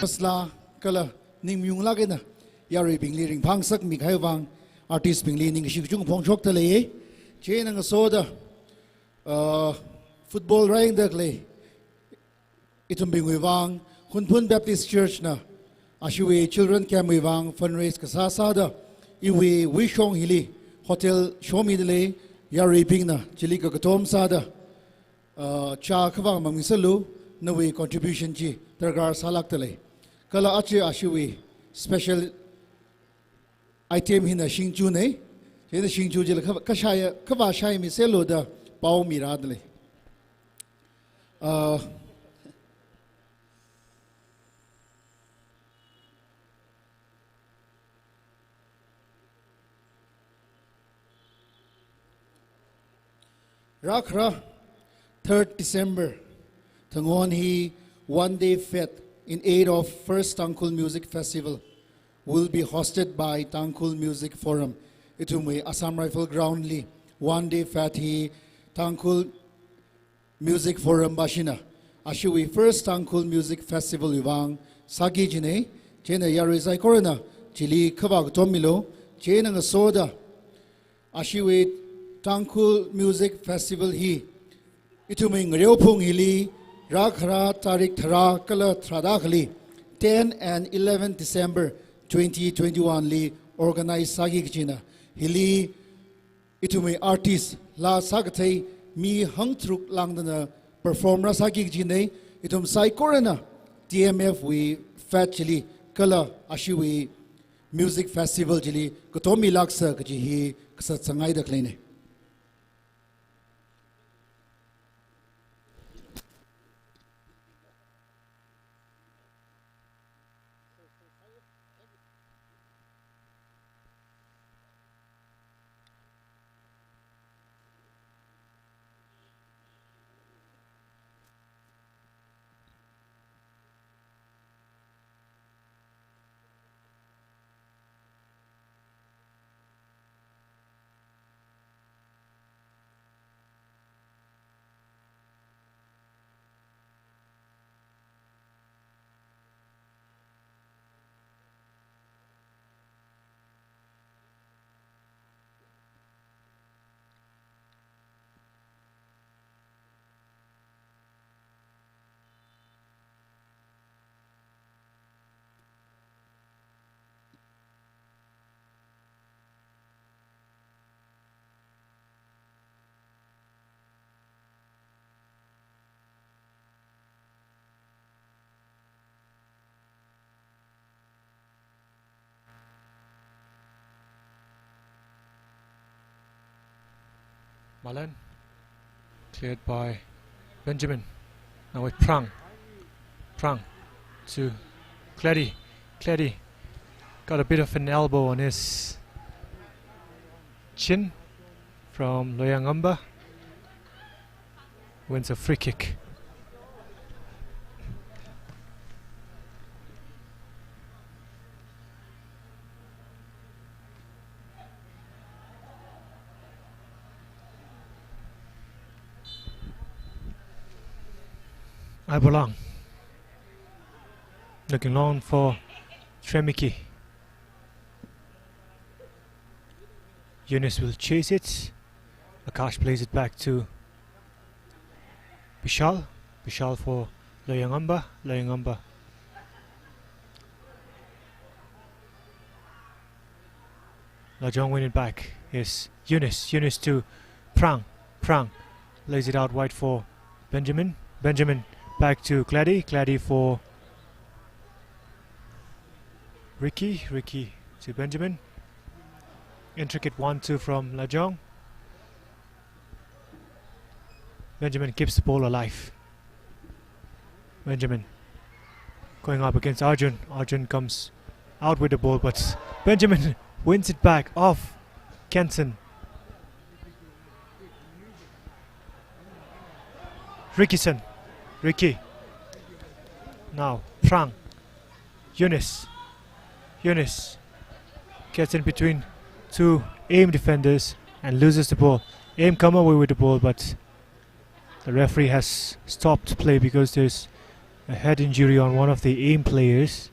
Masla kala ningmaunglāk eina yaruibingli ringphāngasakmi kahai vang artist bingli ningshi kachungkha phongshokda lei. Chieina ngasoda Uh, football rāyangda khalei ithumbingwui vang, Hunphun Baptist Church na ashiwui children camp wui vang fundraise kasā sāda, iwui wuishong hili hotel shomida lei, yaruibingna chili kakatom sāda, uh, chā khavā mangmisalu, nawui contribution chi darkar sālākda lei. Kala aja ashiwui special item hina shingju nei. Chieina shingju chila kha-, kashai, khavā shaimisalu da pao mirāda lei. Uh, Rākhara, third December, Thangon hi one day fete in aid of First Tangkhul Music Festival will be hosted by Tangkhul Music Forum. Ithumwui Assam Rifle Ground li one day fete hi Tangkhul Music Forum bashina ashiwui First Tangkhul Music Festival wui vang sāki kajinei. Chieina yarui saikorana chili khavā katom milu. Chieina ngasoda ashiwui Tangkhul Music Festival hi ithumwui ngareophung hili rākhara tarik tharā kala tharāda akhali, ten and eleven December twenty twenty-one li organize sāki kajina. Hili ithumwui artist laa sākathei mi hangtharuk lāngdana perform rāsāki kajinei. Ithum saikorana T M F wui fete chili kala ashiwui music festival chili katom milāksa kaji hi kasā sāngaida khaleinei. Malan, cleared by Benjamin. Now with Prang. Prang to Kledi. Kledi got a bit of an elbow on his chin from Loyangamba. Wins a free kick. Aibolang. Looking long for Tremiki. Yunus will chase it. Akash plays it back to Bishal. Bishal for Loyangamba. Loyangamba. Lajong win it back. Yes, Yunus. Yunus to Prang. Prang lays it out wide for Benjamin. Benjamin back to Kledi. Kledi for Ricky. Ricky to Benjamin. Intricate one two from Lajong. Benjamin keeps the ball alive. Benjamin going up against Arjun. Arjun comes out with the ball, but Benjamin wins it back off Kenson. Rickison. Ricky. Now, Prang. Yunus. Yunus gets in between two aim defenders and loses the ball. Aim come away with the ball, but the referee has stopped play because there's a head injury on one of the aim players.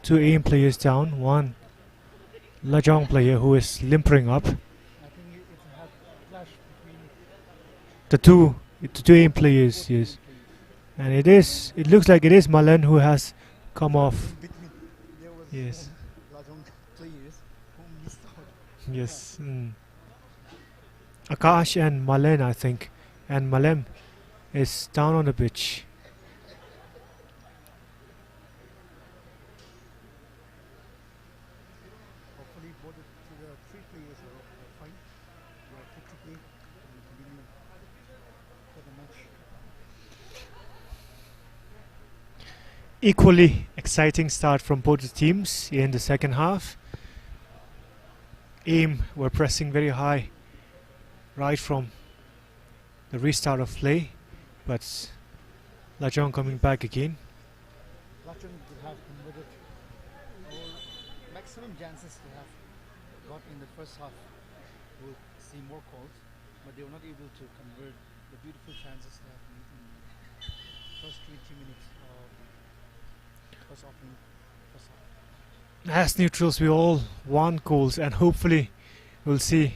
Two aim players down, one Lajong player who is limpering up. I think it's a hard clash between The two, the two AIM players, yes. And it is, it looks like it is Malen who has come off. Yes. Yes. Mm. Akash and Malen, I think. And Malen is down on the pitch. Hopefully, both the, the three players are, are fine. They are fit to play and continue for the match. Equally exciting start from both the teams in the second half. AIM were pressing very high right from the restart of play, but Lajong coming back again. Lajong would have converted all maximum chances they have got in the first half. We'll see more calls, but they were not able to convert the beautiful chances they have made in the first twenty minutes of the first opening, first half. As neutrals, we all want goals, and hopefully we'll see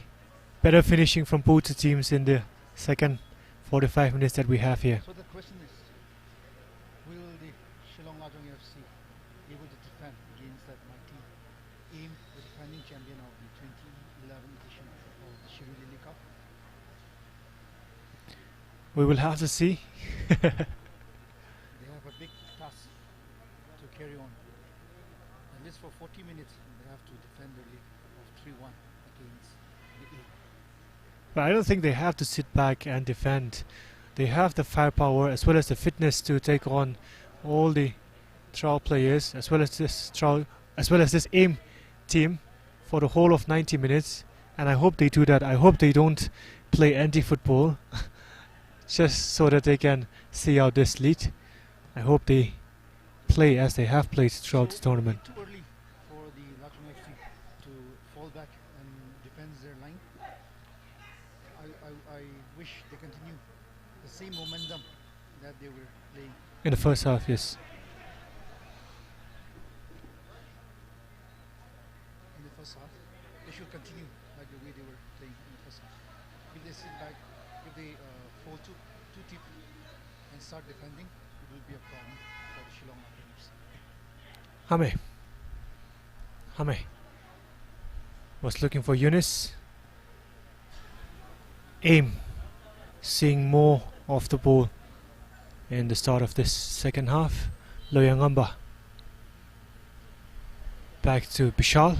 better finishing from both the teams in the second forty-five minutes that we have here. So the question is, will the Shillong Lajong F C able to defend against that mighty AIM, the defending champion of the twenty eleven edition of the Shirui Lily Cup? We will have to see. They have a big task to carry on. At least for forty minutes, they have to defend the lead of three one against the AIM. But I don't think they have to sit back and defend. They have the firepower as well as the fitness to take on all the Trao players, as well as this Trao, as well as this AIM team for the whole of ninety minutes. And I hope they do that. I hope they don't play anti-football just so that they can see out this lead. I hope they play as they have played throughout the tournament. Too early for the Lajong F C to fall back and defend their line. I, I, I wish they continue the same momentum that they were playing in the first half, yes. In the first half, they should continue like the way they were playing in the first half. If they sit back, if they, uh, fall too, too deep and start defending, it will be a problem for the Shillong Lajong F C. Hame. Hame was looking for Eunice. AIM seeing more of the ball in the start of this second half. Loyangamba. Back to Bishal.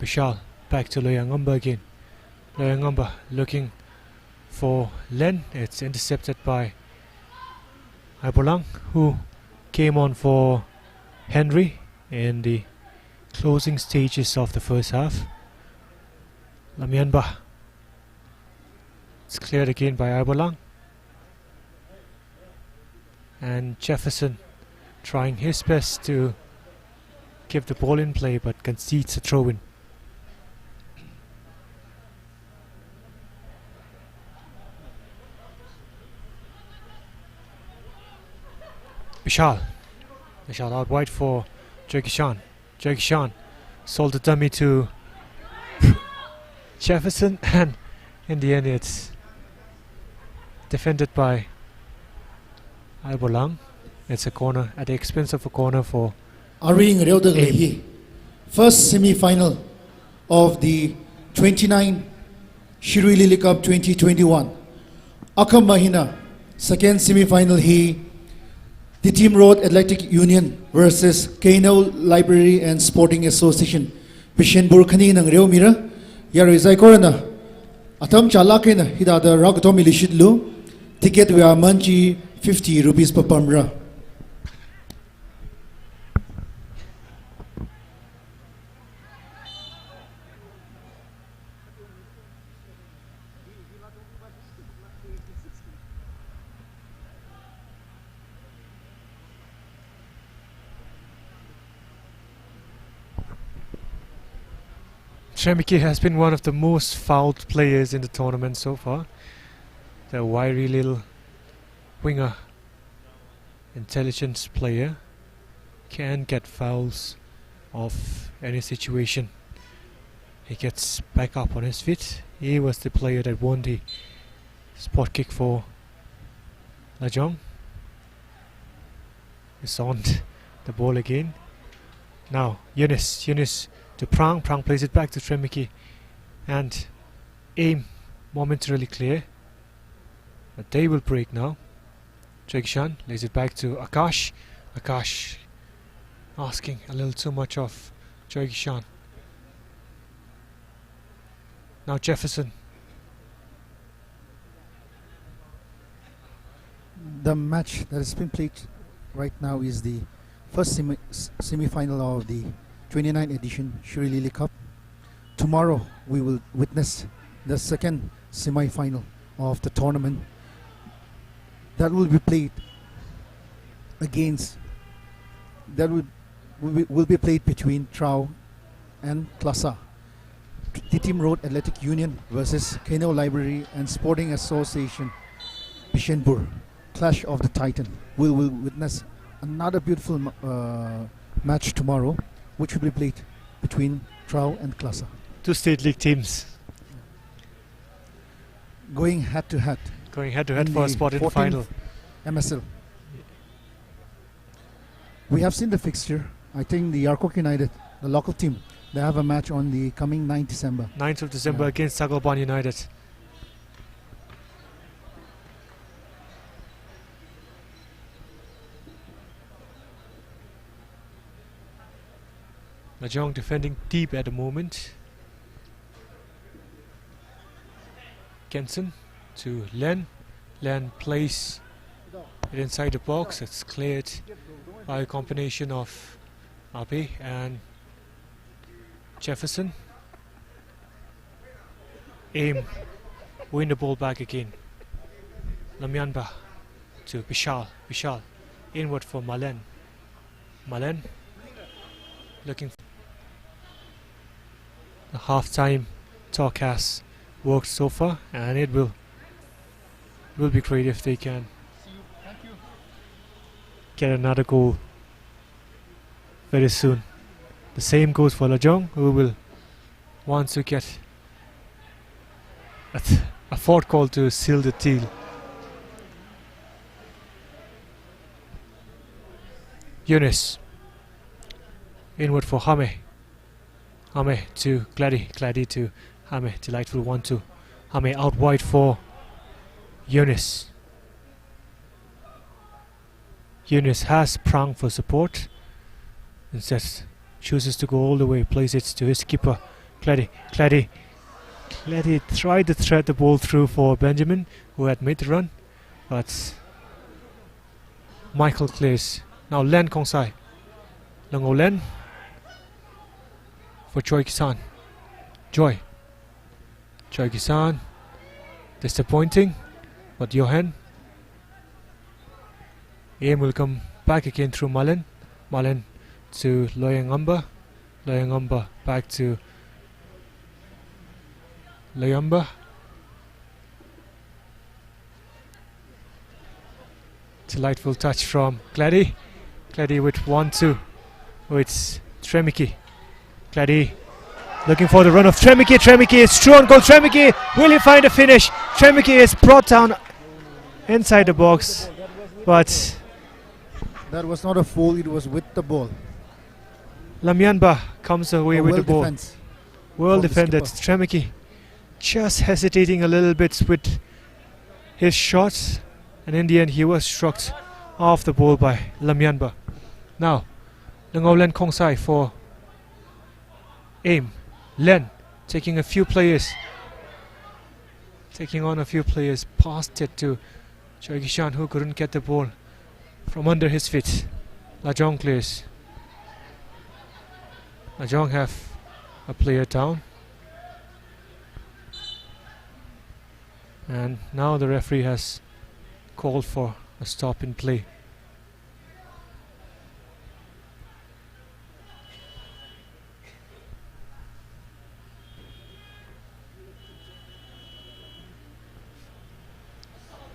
Bishal back to Loyangamba again. Loyangamba looking for Len. It's intercepted by Aibolang, who came on for Henry in the closing stages of the first half. Lamyanba. It's cleared again by Aibolang. And Jefferson trying his best to keep the ball in play, but concedes a throw-in. Bishal. Bishal out wide for Jackie Chan. Jackie Chan sold the dummy to Jefferson, and in the end, it's defended by Aibolang. It's a corner at the expense of a corner for Aring Reodagli hi. First semi-final of the twenty-nine Shirui Lily Cup twenty twenty-one. Akhama hina, second semi-final hi, Titim Road Athletic Union versus Keinau Library and Sporting Association, Bishenpur khani ngareo mira, yarui saikorana atam chālāk eina hithāda rākatom milishitlu, ticket wui aman chi fifty rupees papamra. Tremiki has been one of the most fouled players in the tournament so far. The wiry little winger, intelligent player, can get fouls of any situation. He gets back up on his feet. He was the player that won the Spot kick for Lajong. Is on the ball again. Now, Eunice, Eunice to Prang. Prang plays it back to Tremiki. And aim momentarily clear. But they will break now. Joykishan lays it back to Akash. Akash asking a little too much of Joykishan. Now Jefferson. The match that has been played right now is the first semi, s-, semi-final of the twenty-ninth edition Shirui Lily Cup. Tomorrow we will witness the second semi-final of the tournament that will be played against, that will, will be, will be played between Trao and Klasa. Titim Road Athletic Union versus Kano Library and Sporting Association Bishnupur. Clash of the Titan. We will witness another beautiful ma-, uh, match tomorrow, which will be played between Trao and Klasa. Two state league teams going head to head. Going head to head in for a the spot in fourteenth final. M S L. We have seen the fixture. I think the Yarkok United, the local team, they have a match on the coming ninth December. Ninth of December, yeah, against Sagalban United. Lajong defending deep at the moment. Kenson to Len. Len plays it inside the box. It's cleared by a combination of Abe and Jefferson. Aim, win the ball back again. Lamyanba to Bishal. Bishal inward for Malen. Malen looking. The half-time talk has worked so far, and it will, will be great if they can get another goal very soon. The same goes for Lajong, who will want to get a, th-, a fourth goal to seal the deal. Eunice. Inward for Hame. Hame to Glady. Glady to Hame. Delightful one two. Hame out wide for Eunice. Eunice has Prang for support. Instead, chooses to go all the way, plays it to his keeper, Glady. Glady. Glady tried to thread the ball through for Benjamin, who had made the run, but Michael clears. Now Len Kongsai. Langou Len. For Joy Kisan. Joy. Joy Kisan. Disappointing. But Johan. Aim will come back again through Malen. Malen to Loyang Amba. Loyang Amba back to Loyang Amba. Delightful touch from Glady. Glady with one two with Tremiki. Glady looking for the run of Tremiki. Tremiki is through on goal. Tremiki, will he find a finish? Tremiki is brought down inside the box, but that was not a foul, it was with the ball. Lamyanba comes away with the ball. Well defended. Tremiki just hesitating a little bit with his shot, and in the end he was struck off the ball by Lamyanba. Now, Langou Len Kongsai for aim. Len taking a few players, taking on a few players, passed it to Joy Kishan, who couldn't get the ball from under his feet. Lajong clears. Lajong have a player down. And now the referee has called for a stop in play.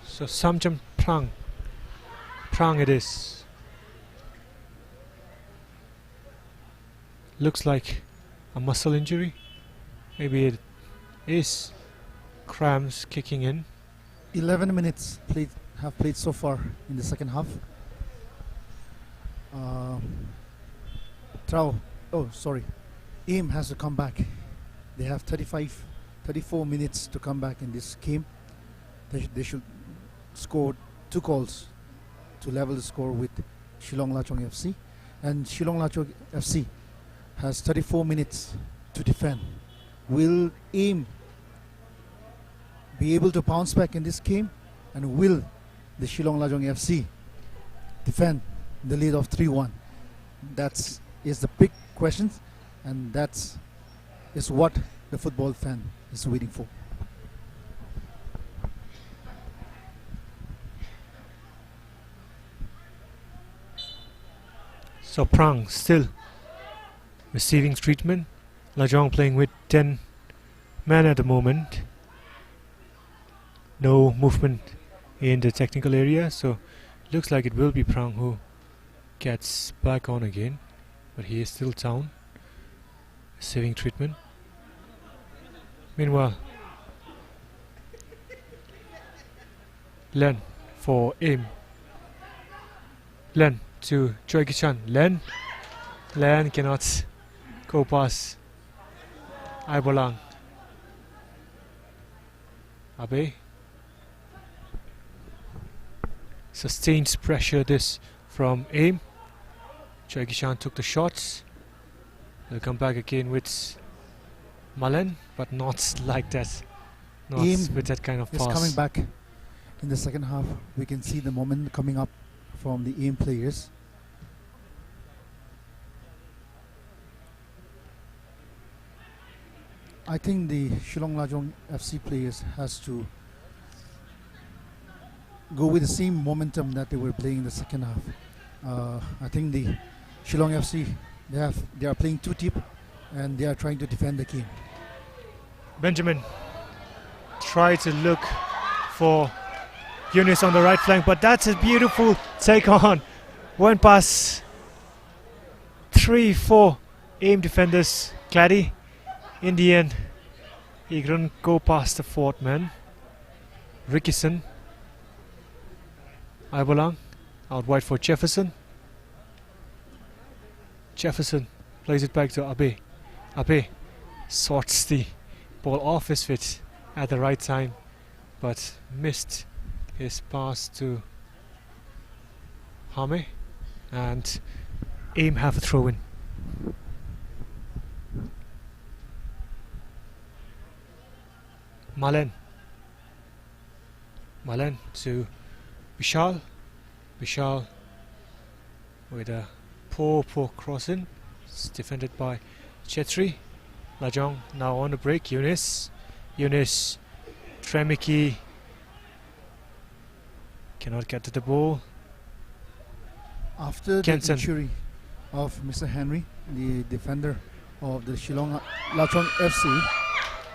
So Samjam Prang. Prang it is. Looks like a muscle injury. Maybe it is cramps kicking in. Eleven minutes played, have played so far in the second half. Uh, Trao, oh, sorry. Eim has to come back. They have thirty-five, thirty-four minutes to come back in this game. They, sh- they should score two goals to level the score with Shillong Lajong F C. And Shillong Lajong F C has thirty-four minutes to defend. Will Eim be able to bounce back in this game? And will the Shillong Lajong F C defend the lead of three one? That's is the big question, and that's is what the football fan is waiting for. So Prang still receiving treatment. Lajong playing with ten men at the moment. No movement in the technical area, so looks like it will be Prang who gets back on again, but he is still down, receiving treatment. Meanwhile, Len for Eim. Len to Joy Kishan. Len. Len cannot go past Aibolang. Abe. Sustained pressure this from Eim. Joy Kishan took the shots. They'll come back again with Malen, but not like that. Not Eim with that kind of is pass. Coming back in the second half. We can see the momentum coming up from the Eim players. I think the Shillong Lajong F C players has to go with the same momentum that they were playing in the second half. Uh, I think the Shillong F C, they have, they are playing too deep and they are trying to defend the game. Benjamin try to look for Eunice on the right flank, but that's a beautiful take on. Went past three, four Eim defenders, Clady. In the end, he couldn't go past the fourth man. Rickison. Aibolang. Out wide for Jefferson. Jefferson plays it back to Abe. Abe sorts the ball off his feet at the right time, but missed his pass to Hame, and Eim have a throw in. Malen. Malen to Vishal. Vishal with a poor, poor crossing. It's defended by Chetri. Lajong now on the break. Eunice. Eunice. Tremiki cannot get to the ball. After the Kenson. Injury of Mister Henry, the defender of the Shillong Lajong F C,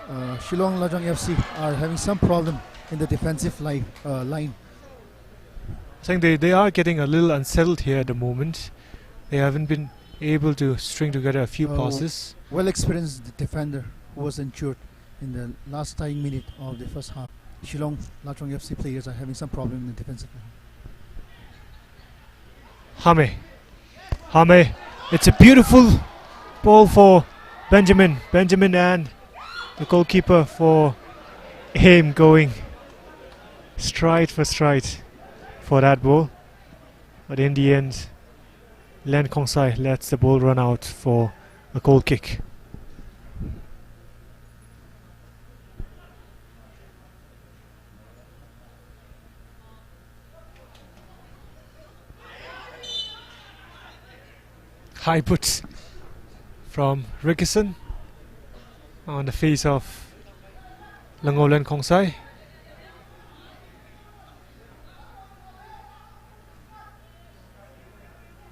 uh, Shillong Lajong F C are having some problem in the defensive line. Uh, line. I think they, they are getting a little unsettled here at the moment. They haven't been able to string together a few uh, passes. Well experienced defender who was injured in the last dying minute of the first half. Shillong Lajong F C players are having some problem in the defensive line. Hame. Hame. It's a beautiful ball for Benjamin. Benjamin and the goalkeeper for Eim going stride for stride for that ball. But in the end, Len Kongsai lets the ball run out for a goal kick. High put from Rickison on the face of Langolen Kongsai.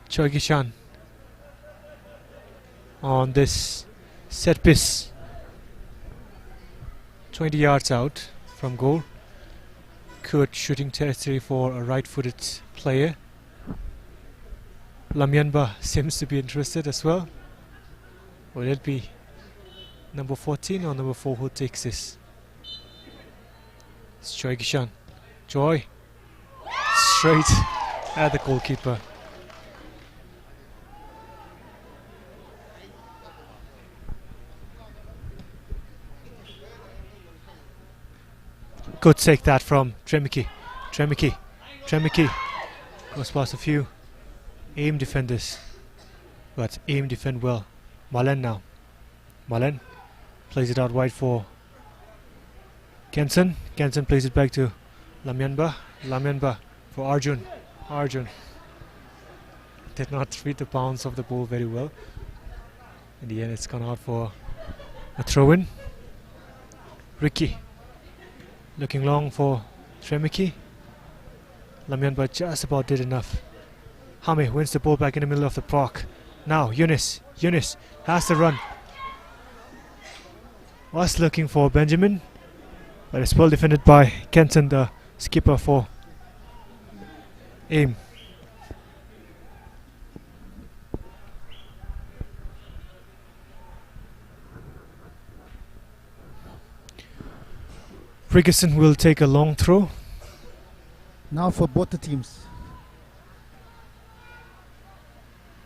Choi Kishan on this set piece. Twenty yards out from goal. Good shooting territory for a right-footed player. Lamyanba seems to be interested as well. Will it be number fourteen or number four who takes this? It's Choi Kishan. Joy. Straight at the goalkeeper. Good take that from Tremiki. Tremiki. Tremiki. Goes past a few Eim defenders. But Eim defend well. Malen now. Malen plays it out wide for Kenson. Kenson plays it back to Lamyanba. Lamyanba for Arjun. Arjun did not read the bounce of the ball very well. In the end, it's gone out for a throw-in. Ricky looking long for Tremiki. Lamyanba just about did enough. Hame wins the ball back in the middle of the park. Now Eunice. Eunice has the run. Was looking for Benjamin, but it's well defended by Kenson, the skipper for Eim. Ferguson will take a long throw. Now for both the teams.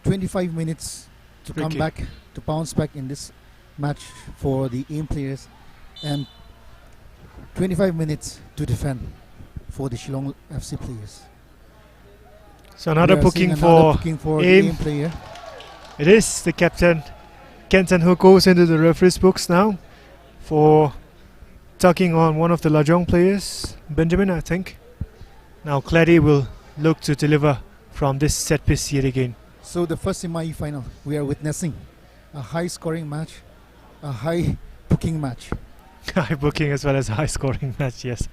Twenty-five minutes to come Ricky. Back, to bounce back in this match for the Eim players, and twenty-five minutes to defend for the Shillong F C players. So another booking for Eim. We are seeing another booking for the Eim player. It is the captain, Kenson, who goes into the referee's books now for tugging on one of the Lajong players, Benjamin, I think. Now Clady will look to deliver from this set piece yet again. So the first semi-final, we are witnessing a high-scoring match, a high-booking match. High-booking as well as high-scoring match, yes.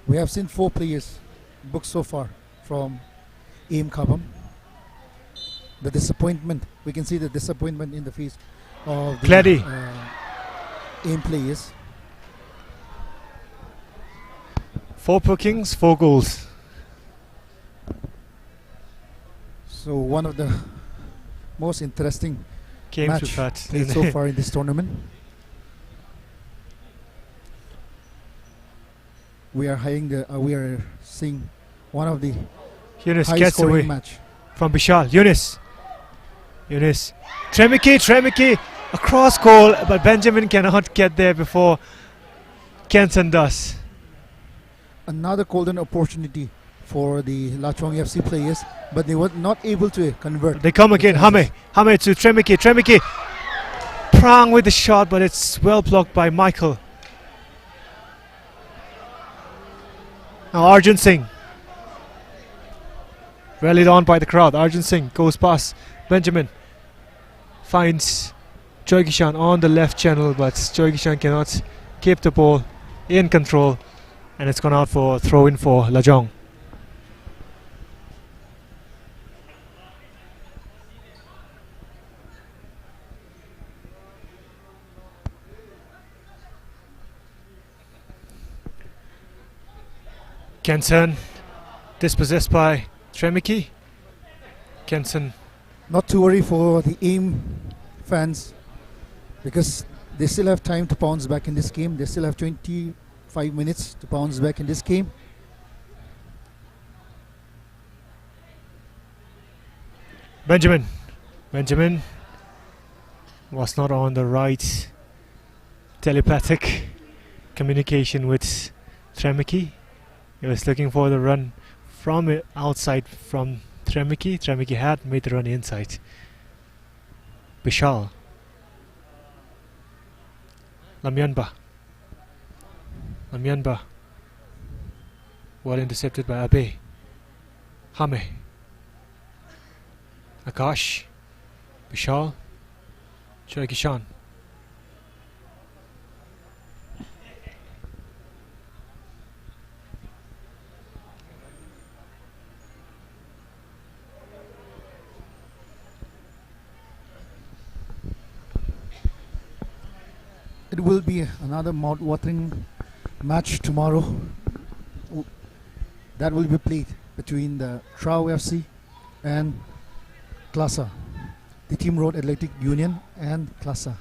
We have seen four players booked so far from Eim Kabam. The disappointment, we can see the disappointment in the face of the, Clady. Uh, Eim players. Four bookings, four goals. So one of the most interesting games we've had so far in this tournament. We are having the, uh, we are seeing one of the Eunice gets away from Bishal. Eunice. Eunice. Tremiki, Tremiki. Across goal, but Benjamin cannot get there before Kenson does. Another golden opportunity for the Lajong F C players, but they were not able to convert. They come again. Hame. Hame to Tremiki. Tremiki. Prang with the shot, but it's well blocked by Michael. Now Arjun Singh. Rallied on by the crowd. Arjun Singh goes past Benjamin. Finds Joy Kishan on the left channel, but Joy Kishan cannot keep the ball in control, and it's gone out for a throw-in for Lajong. Kenson, dispossessed by Tremiki. Kenson. Not to worry for the Eim fans, because they still have time to bounce back in this game. They still have twenty-five minutes to bounce back in this game. Benjamin. Benjamin was not on the right telepathic communication with Tremiki. He was looking for the run from i-, outside from Tremiki. Tremiki had made the run inside. Bishal. Lamyanba. Lamyanba. Well intercepted by Abe. Hame. Akash. Bishal. Joy Kishan. It will be another mouth-watering match tomorrow w-, that will be played between the Trao F C and Classa, the Team Road Athletic Union and Classa.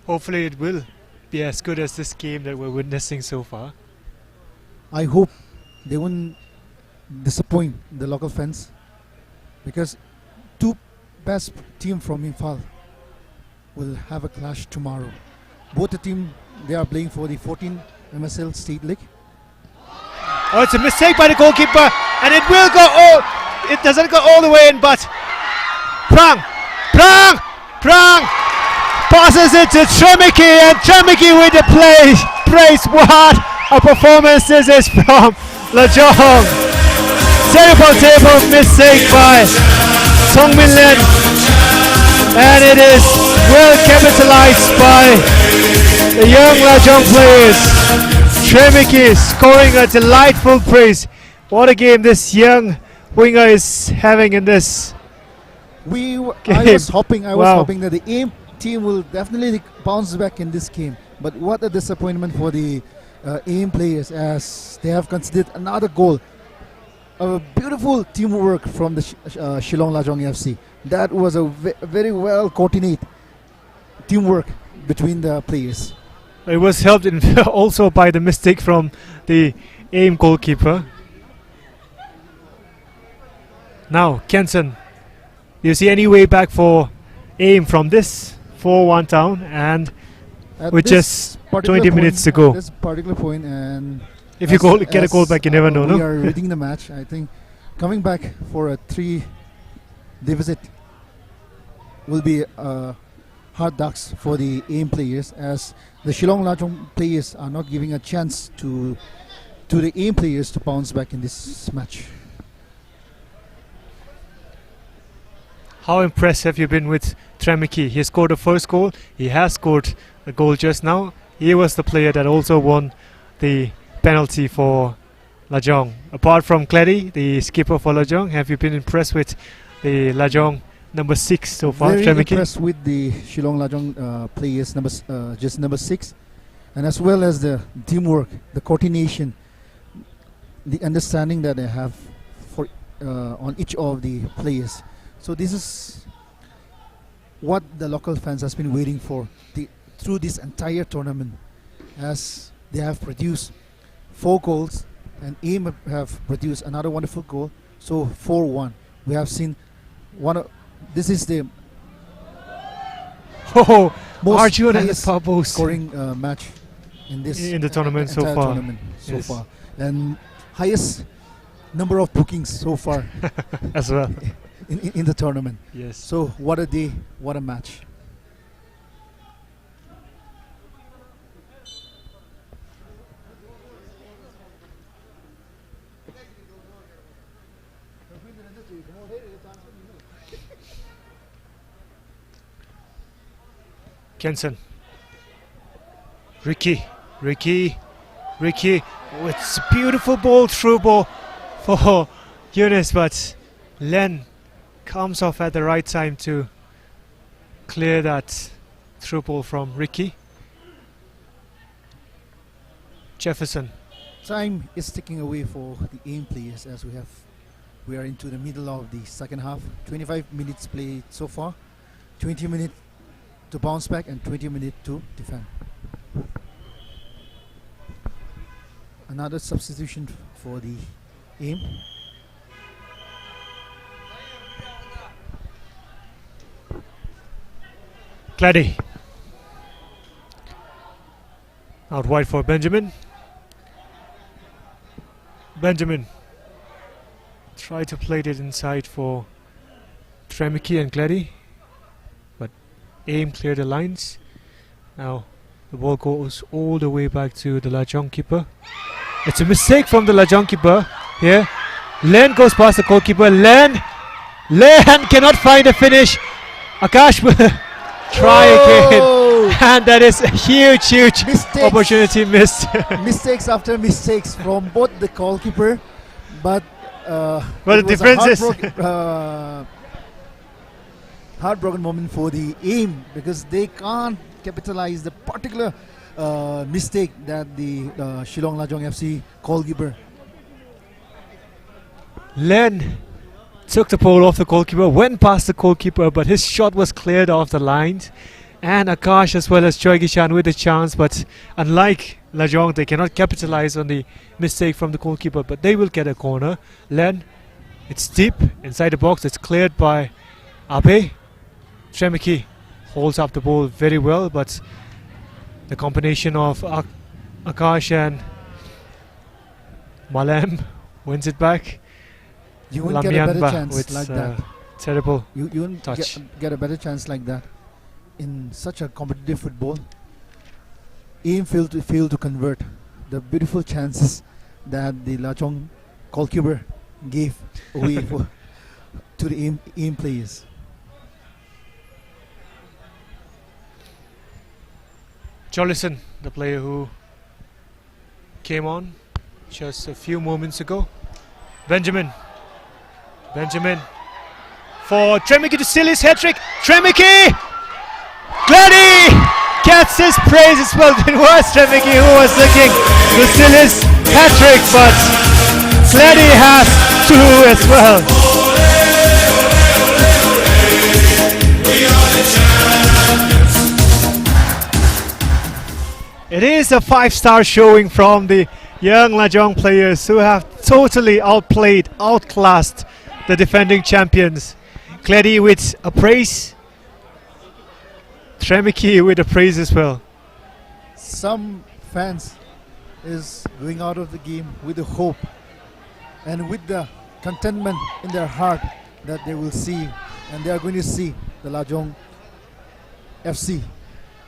Hopefully it will be as good as this game that we're witnessing so far. I hope they won't disappoint the local fans, because two best team from Imphal will have a clash tomorrow. Both the team, they are playing for the fourteen M S L State League. Oh, it's a mistake by the goalkeeper, and it will go all, it doesn't go all the way in, but Prang, Prang, Prang passes it to Tremiki, and Tremiki with the play. Praise, what a performance this is from Lajong. Terrible, terrible mistake by Songmin Len, and it is well capitalized by the young Lajong players. Tremiki scoring a delightful brace. What a game this young winger is having in this. We, w- I game. was hoping, I was Wow. hoping that the AIM team will definitely bounce back in this game. But what a disappointment for the uh, AIM players, as they have conceded another goal. A beautiful teamwork from the Sh- uh, Shillong Lajong F C. That was a ve- very well coordinated teamwork between the players. It was helped in also by the mistake from the AIM goalkeeper. Now, Kenson, you see any way back for AIM from this four one down, and At with this just particular twenty minutes point, to go. At this particular point, and If you as, goal, get a goal as, back, you never uh, know, we no? are reading the match, I think coming back for a three deficit will be a hard task for the AIM players, as the Shillong Lajong players are not giving a chance to to the AIM players to bounce back in this match. How impressed have you been with Tremiki? He scored the first goal. He has scored a goal just now. He was the player that also won the penalty for Lajong. Apart from Clady, the skipper for Lajong, have you been impressed with the Lajong number six so far, Very Tremiki? Impressed with the Shillong Lajong uh, players, number s- uh, just number six, and as well as the teamwork, the coordination, the understanding that they have for uh, on each of the players. So this is what the local fans has been waiting for the, through this entire tournament, as they have produced four goals and AIM have produced another wonderful goal. So four one. We have seen one of, this is the Oh, most Arjun and highest Pabos. scoring uh, match in this In the tournament so entire far. tournament so Yes. far. And highest number of bookings so far As well. in, in, in the tournament. Yes. So what a day, what a match. Kenson. Ricky. Ricky. Ricky. Oh, it's a beautiful ball, through ball for Eunice, but Len comes off at the right time to clear that through ball from Ricky. Jefferson. Time is ticking away for the AIM players, as we have we are into the middle of the second half. Twenty-five minutes played so far. Twenty minutes to bounce back and twenty minutes to defend. Another substitution for the AIM. Clady. Out wide for Benjamin. Benjamin tried to play it inside for Tremiki and Clady, but AIM cleared the lines. Now the ball goes all the way back to the Lajong keeper. It's a mistake from the Lajong keeper here. Len goes past the goalkeeper. Len, Len cannot find a finish. Akash will try again. Oh! And that is a huge, huge Mistakes. opportunity missed. Mistakes after mistakes from both the goalkeeper, but uh, But it the was a difference is heartbroken, uh, heartbroken moment for the AIM, because they can't capitalize the particular uh, mistake that the uh, Shillong Lajong F C goalkeeper Len took the ball off the goalkeeper, went past the goalkeeper, but his shot was cleared off the lines. and Akash as well as Joy Kishan with a chance, but unlike Lajong, they cannot capitalize on the mistake from the goalkeeper, but they will get a corner. Len, it's deep inside the box, it's cleared by Abe. Tremiki holds up the ball very well, but the combination of Ak- Akash and Malem wins it back. You won't get a better Lamianba chance with, like uh, that. Terrible You, you won't touch. Get, get a better chance like that in such a competitive football. Eam failed to, failed to convert the beautiful chances that the Lajong goalkeeper gave away for, to the Eam, Eam players. Jolison, the player who came on just a few moments ago. Benjamin. Benjamin. For Tremiki to seal his hat-trick. Tremiki! Glady gets his praise as well. It was Tremiki who was looking to seal his hat-trick, but Glady has two as well. It is a five-star showing from the young Lajong players who have totally outplayed, outclassed the defending champions. Glady with a praise. Tremiki with a praise as well. Some fans is going out of the game with the hope and with the contentment in their heart that they will see and they are going to see the Lajong F C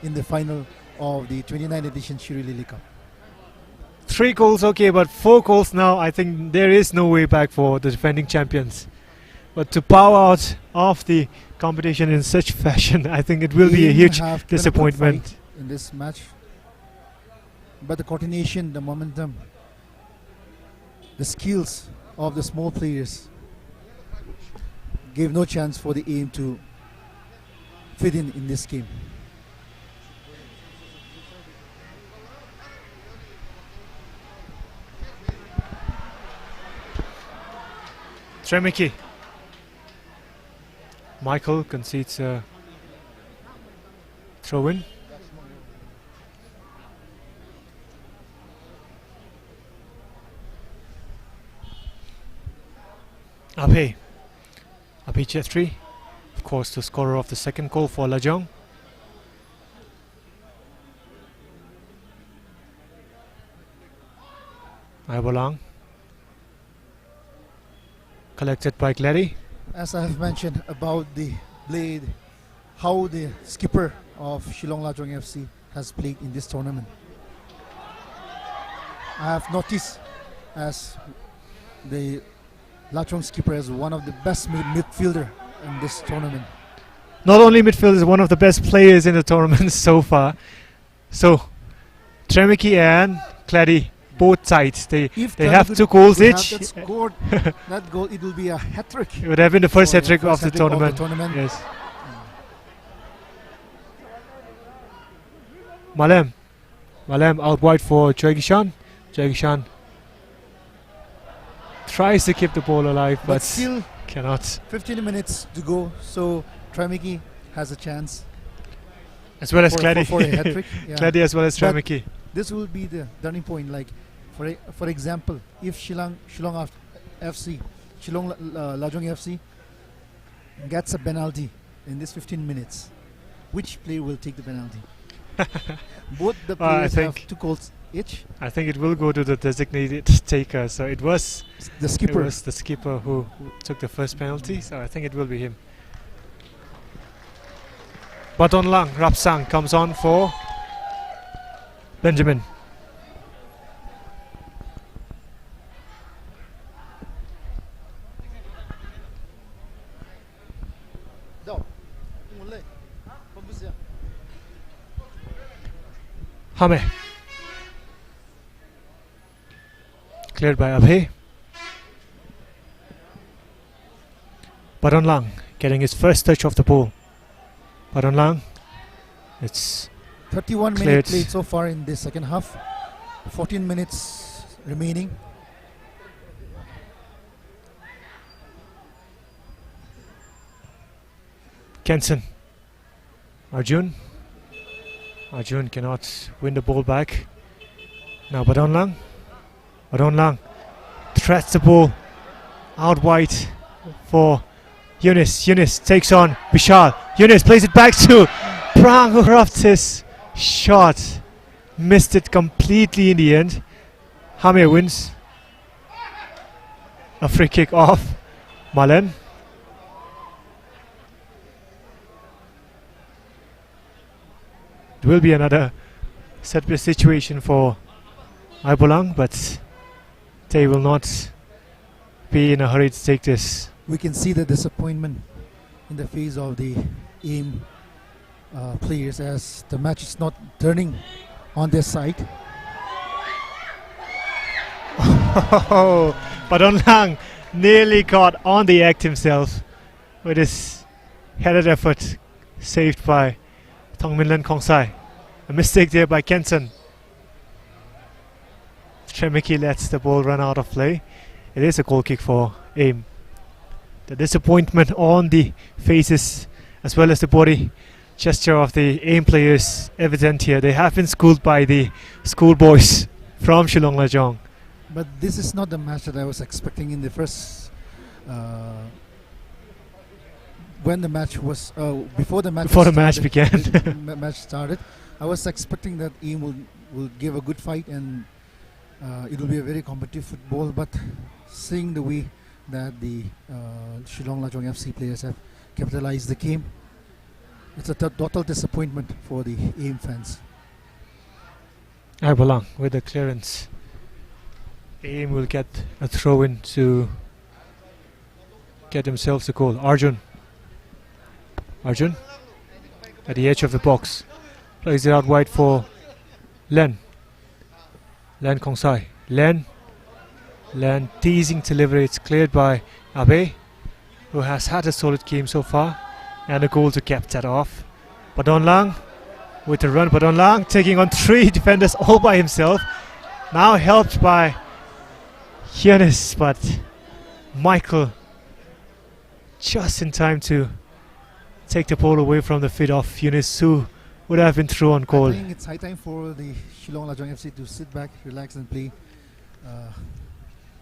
in the final of the twenty-ninth edition Shirui Lily Cup. Three goals, okay, but four goals now, I think there is no way back for the defending champions. But to bow out of the competition in such fashion, I think it will be a Eam huge have given a good disappointment. Fight in this match. But the coordination, the momentum, the skills of the small players gave no chance for the Eam to fit in in this game. Tremiki. Michael concedes a throw in. Ape. Ape Chethri, of course, the scorer of the second goal for Lajong. Aibolang. Collected by Glady. As I have mentioned about the blade, how the skipper of Shillong Lajong F C has played in this tournament. I have noticed as the Lajong skipper as one of the best mid- midfielder in this tournament. Not only midfielder, is one of the best players in the tournament so far. So, Tremiki and Glady, both sides, they, if they Glady have could, two goals could each. Have that scored that goal, it will be a hat-trick. It would have been the first hat-trick of the tournament. Yes. Malem. Malem out wide for Joy Kishan. Joy Kishan tries to keep the ball alive, but, but still cannot. Fifteen minutes to go, so Tremiki has a chance. As well as Glady. For, for, for a hat-trick, yeah. Glady as well as Tremiki. This will be the turning point. Like, for e- for example, if Shillong Shillong F- F C, Shillong La- La- Lajong F C gets a penalty in this fifteen minutes, which player will take the penalty? Both the players have two goals each. I think it will go to the designated taker. So it was the skipper. It was the skipper who, who took the first penalty. So I think it will be him. Batonlang Rapsang comes on for Benjamin. Hame. Cleared by Abhay. Batonlang getting his first touch of the ball. Batonlang, it's thirty-one minutes played so far in the second half. Fourteen minutes remaining. Kenson. Arjun. Arjun cannot win the ball back. Now Badonlang. Badonlang threads the ball out wide for Eunice. Eunice takes on Bishal. Eunice plays it back to Prang, who rubbed his shot. Missed it completely in the end. Hame wins. A free kick off Malen. It will be another set piece situation for Aibolang, but they will not be in a hurry to take this. We can see the disappointment in the face of the AIM uh, players as the match is not turning on their side. Oh, Padonlang nearly got on the act himself with his headed effort, saved by Thongminlen Khongsai. A mistake there by Kenson. Tremiki lets the ball run out of play. It is a goal kick for AIM. The disappointment on the faces as well as the body gesture of the AIM players evident here. They have been schooled by the schoolboys from Shillong Lajong. But this is not the match that I was expecting in the first, uh, when the match was, uh, before the match Before the match started, began. the ma-, match started, I was expecting that AIM will, will give a good fight and, uh, it will be a very competitive football. But seeing the way that the, uh, Shillong Lajong F C players have capitalized the game, it's a t-, total disappointment for the AIM fans. Aibolang with the clearance. AIM will get a throw in to get themselves a goal. Arjun. Arjun at the edge of the box. Plays it out wide for Len. Len Khongsai. Len. Len teasing delivery. It's cleared by Abe, who has had a solid game so far. And a goal to cap that off. Padonlang with a run. Padonlang taking on three defenders all by himself. Now helped by Giannis, but Michael just in time to take the ball away from the feet of Eunice, who would have been through on goal. I think it's high time for the Shillong Lajong F C to sit back, relax, and play, uh,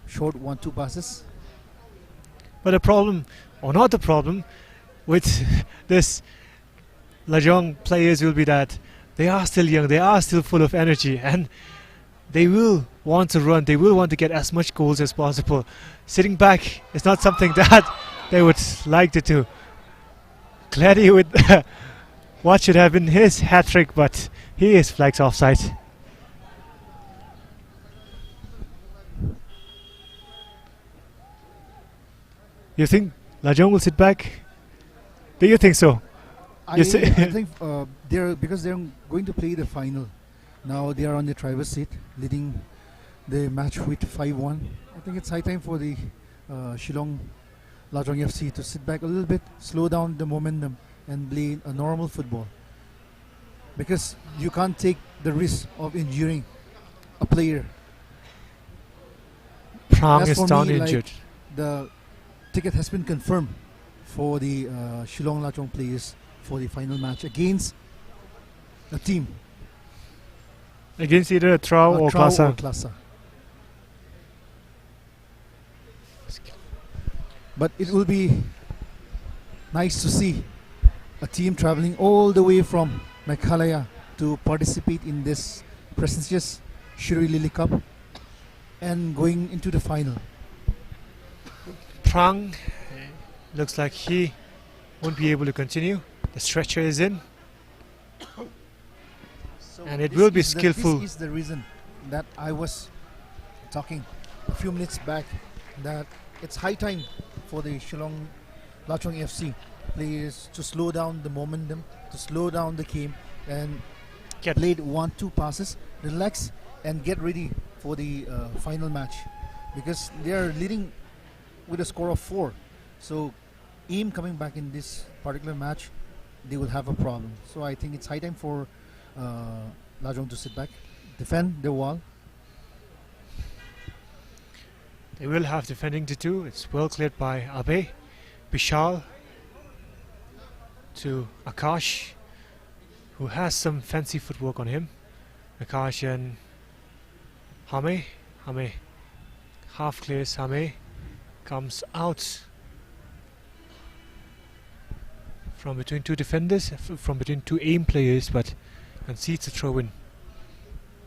short one-two passes. But the problem, or not the problem, with this Lajong players will be that they are still young, they are still full of energy, and they will want to run, they will want to get as much goals as possible. Sitting back is not something that they would like to do. Glady with what should have been his hat-trick, but he is flagged offside. You think Lajong will sit back? Do you think so? I, You say I think, uh, they're, because they're going to play the final. Now they are on the driver's seat, leading the match with five one. I think it's high time for the, uh, Shillong Lajong F C to sit back a little bit, slow down the momentum, and play a normal football. Because you can't take the risk of injuring a player. Prang As is for down me, like, injured. The ticket has been confirmed for the, uh, Shillong Lajong players for the final match against a team. Against either Trao Uh, or Trao Klasa. or Klasa. But it will be nice to see a team traveling all the way from Meghalaya to participate in this prestigious Shirui Lily Cup and going into the final. Prang, eh, looks like he won't be able to continue. The stretcher is in. So And it this will be is the, skillful. This is the reason that I was talking a few minutes back, that it's high time for the Shillong Lajong F C players to slow down the momentum, to slow down the game, and Get play one-two passes, relax, and get ready for the, uh, final match, because they are leading with a score of four. So AIM coming back in this particular match, they will have a problem. So I think it's high time for, uh, Lajong to sit back, defend the wall. They will have defending to do. It's well cleared by Abe. Bishal to Akash. who has some fancy footwork on him. Akash and Hame, Hame, half clears Hame, comes out from between two defenders, f- from between two aim players, but concedes a throw in.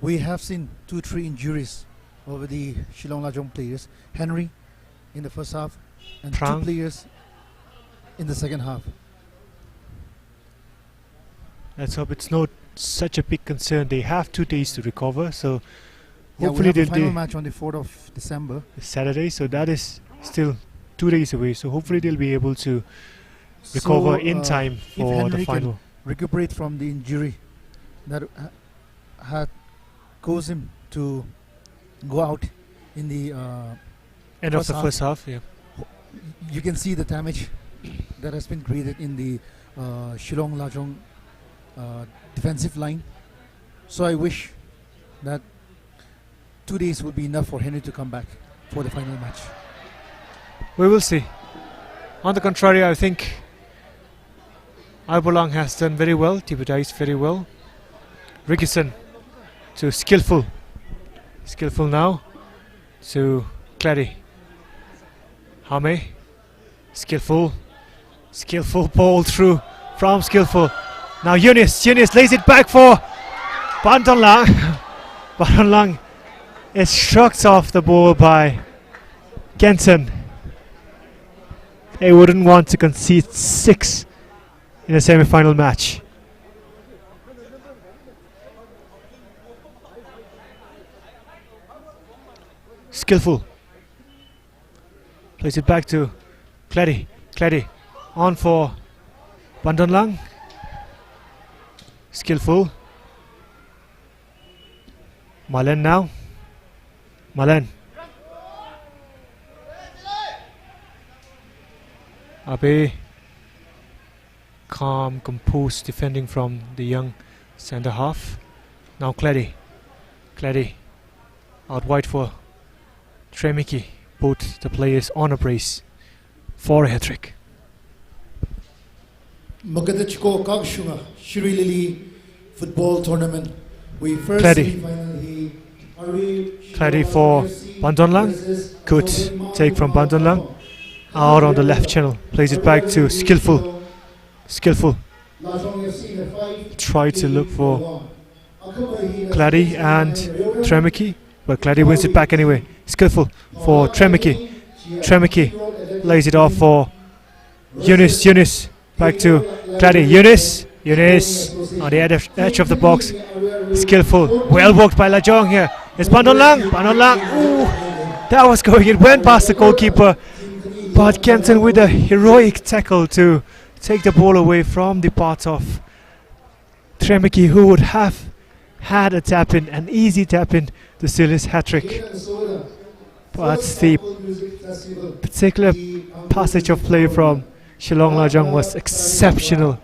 We have seen two, three injuries over the Shillong Lajong players. Henry in the first half, and Prang. Two players in the second half. Let's hope it's not such a big concern. They have two days to recover, so yeah, hopefully we have a final match on the fourth of December, Saturday. So that is still two days away. So hopefully they'll be able to recover so, in uh, time for the final. Recuperate from the injury that uh, had caused him to go out in the uh, end of the first half. Yeah. You can see the damage that has been created in the uh, Shillong Lajong uh, defensive line. So I wish that two days would be enough for Henry to come back for the final match. We will see. On the contrary, I think Aibolang has done very well, deputized very well. Ricketson to Skillful. Skillful now to Clary. Hame. Skillful. Skillful ball through from Skillful. Now Eunice. Eunice lays it back for Bandonlang. Bandonlang is shrugged off the ball by Kenson. They wouldn't want to concede six in a semi-final match. Skillful. Plays it back to Clary. Clary. On for Bandonlang. Skillful. Malen now. Malen. Abe. Calm, composed defending from the young centre half. Now Clary. Clary. Out wide for Tremiki. Both the players on a brace for a hat-trick. Makatachiko Kakshunga, Shirui Lily Football Tournament. We first Clary. Semi-final hi Clary for Bandonlang. Good take from Bandonlang. Out on the left channel. Plays it back to Skillful. Skillful. Try to look for Clary and Tremiki, but Clary wins it back anyway. Skillful for Tremiki. Tremiki lays it off for Eunice. Eunice back to Clary. Eunice. Eunice on the edge of, edge of the box. Skillful. Well worked by Lajong here. It's Bandonlang. Bandonlang. Ooh, that was going. It went past the goalkeeper. But Kenson with a heroic tackle to take the ball away from the path of Tremiki, who would have had a tap in, an easy tap in, to seal his hat-trick. But the particular passage of play from Shillong Lajong was exceptional.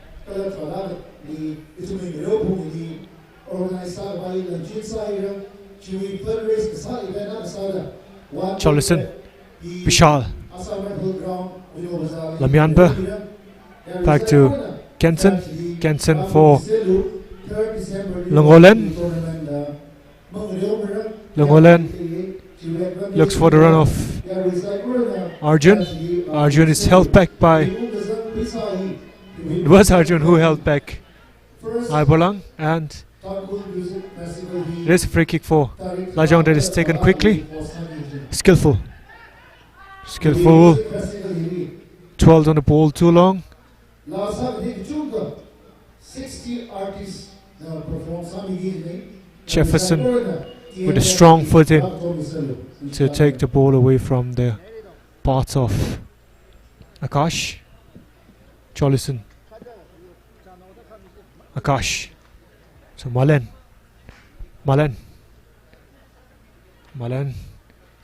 Charlison. Vishal. Lamyanpa. Back to Kenson. Kenson for Longolen. Longolen looks for the run of Arjun. Arjun is held back by, it was Arjun who held back Aibolang, and there's a free kick for Lajong that is taken quickly. Skillful. Skillful dwelt on the ball too long. Jefferson with a strong foot in to take the ball away from the path of Akash. Jolison. Akash. So Malen. Malen. Malen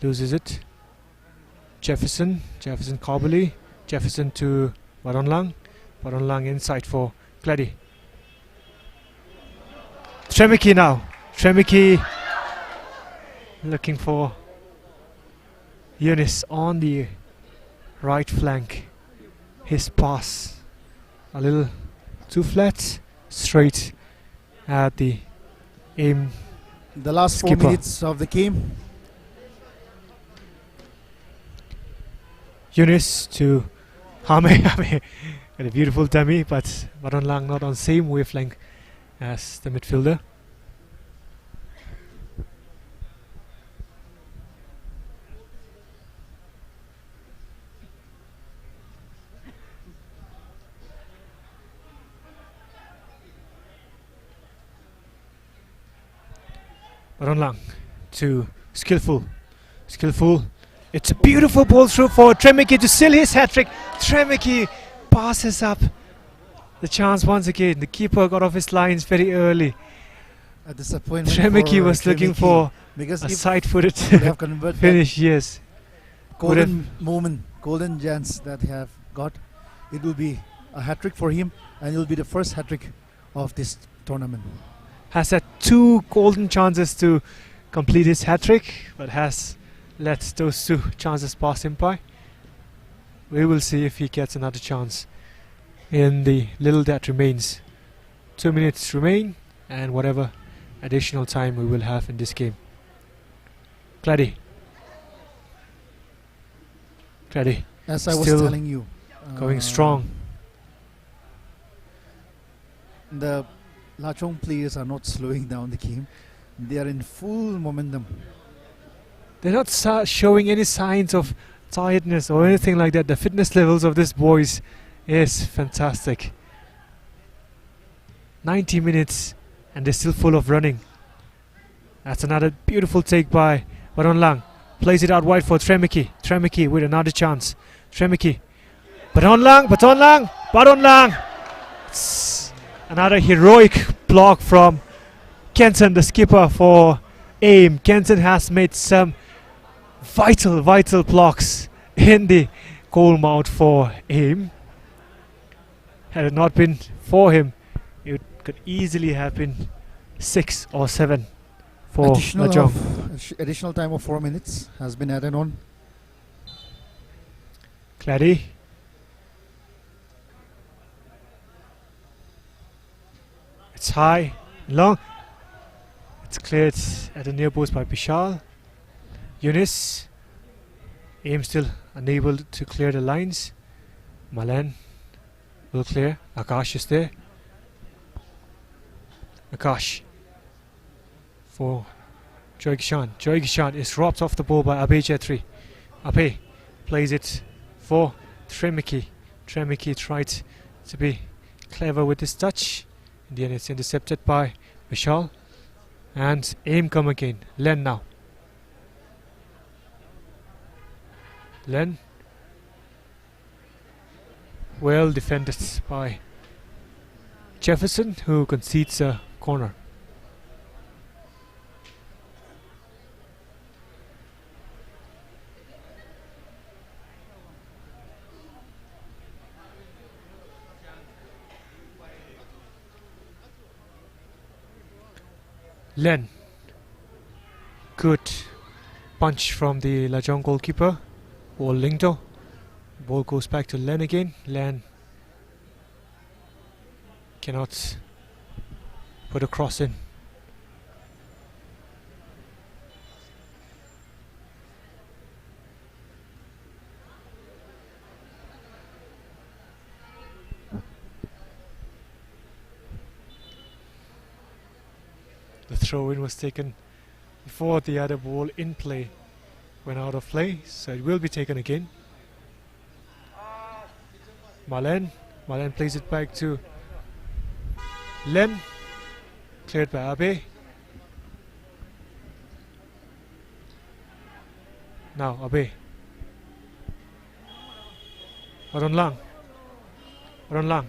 loses it. Jefferson. Jefferson Karbali. Jefferson to Bandonlang. Bandonlang inside for Clary. Tremiki now. Tremiki looking for Eunice on the right flank. His pass a little too flat, straight at the AIIMS. The last four skipper. Minutes of the game. Eunice to Hame. Hame. And a beautiful dummy, but Baronlang not on same wavelength as the midfielder. Baronlang to Skillful. Skillful. It's a beautiful ball through for Tremiki to seal his hat-trick. Tremiki passes up the chance once again. The keeper got off his lines very early. A disappointment. Tremiki for was looking Tremiki, for because a if side-footed would have converted that finish, yes. Would have golden moment, golden chance that he have got, it will be a hat-trick for him, and it will be the first hat-trick of this tournament. Has had two golden chances to complete his hat-trick, but has let those two chances pass him by. We will see if he gets another chance in the little that remains. Two minutes remain, and whatever additional time we will have in this game. Clady. Clady. As I was still telling you, going uh, strong. The Lajong players are not slowing down the game. They are in full momentum. They're not sa-, showing any signs of tiredness or anything like that. The fitness levels of these boys is fantastic. Ninety minutes and they're still full of running. That's another beautiful take by Baronlang. Plays it out wide for Tremiki. Tremiki with another chance. Tremiki. Baronlang, Baronlang, Baronlang. It's another heroic block from Kenson, the skipper for AIIMS. Kenson has made some vital, vital blocks in the goal mouth for AIIMS. Had it not been for him, it could easily have been six or seven for Lajong. Additional of, additional time of four minutes has been added on. Clady. It's high, long. It's cleared at the near post by Bishal. Eunice. AIIMS still unable to clear the lines. Malen will clear. Akash is there. Akash for Joy Kishan. Joy Kishan is robbed off the ball by Abe Chetri. Abe plays it for Tremiki. Tremiki tried to be clever with his touch. In the end, it's intercepted by Vishal. And AIIMS come again. Len now. Len. Well defended by Jefferson, who concedes a corner. Len. Good punch from the Lajong goalkeeper, Wol Lyngdoh. Ball goes back to Len again. Len cannot put a cross in. The throw-in was taken before the other ball in play went out of play, so it will be taken again. Malen, Malen plays it back to Len, cleared by Abe. Now Abe. Aronlang. Aronlang.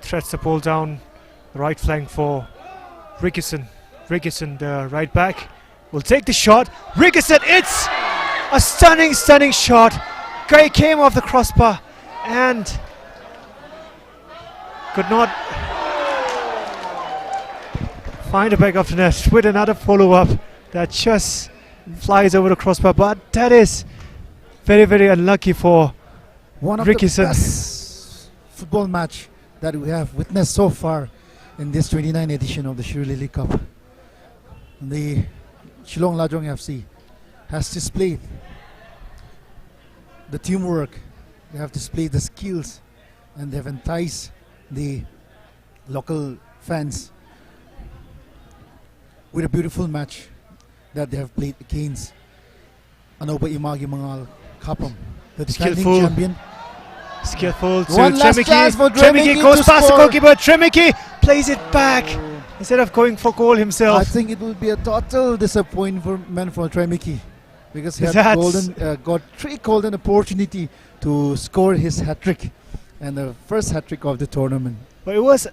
Threads the ball down the right flank for Ricketson. Ricketson, the right back, will take the shot. Ricketson, it's a stunning, stunning shot. Guy came off the crossbar and could not find the back of the net with another follow-up that just flies over the crossbar. But that is very, very unlucky for Ricketson. One of the best football match that we have witnessed so far. In this twenty-ninth edition of the Shirui Lily Cup, the Shillong Lajong F C has displayed the teamwork, they have displayed the skills, and they have enticed the local fans with a beautiful match that they have played against Anauba Imagi Mangal Kapam, the defending Skillful. champion. Skillful to One last Tremiki. chance for Tremiki Tremiki goes to past the score. goalkeeper. Tremiki plays it back instead of going for goal himself. I think it will be a total disappointment for Tremiki because he had That's golden, uh, got three golden opportunity to score his hat-trick, and the first hat-trick of the tournament. But it was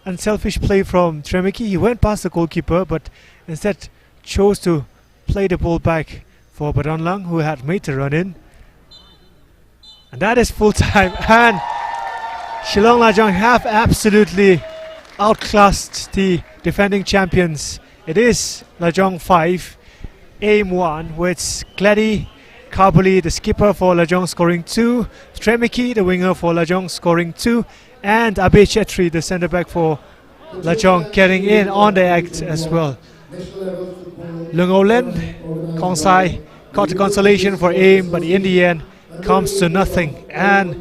unselfish play from Tremiki. He went past the goalkeeper, but instead chose to play the ball back for Badonlang, who had made the run in. And that is full time. And Shillong Lajong have absolutely outclassed the defending champions. It is Lajong five, Aim one, with Gladdy Kabuli, the skipper for Lajong, scoring two. Tremiki, the winger for Lajong, scoring two. And Abe Chetri, the centre back for Lajong, getting in on the act as well. Lungollen Khongsai got the consolation for Aim, but in the end comes to nothing. And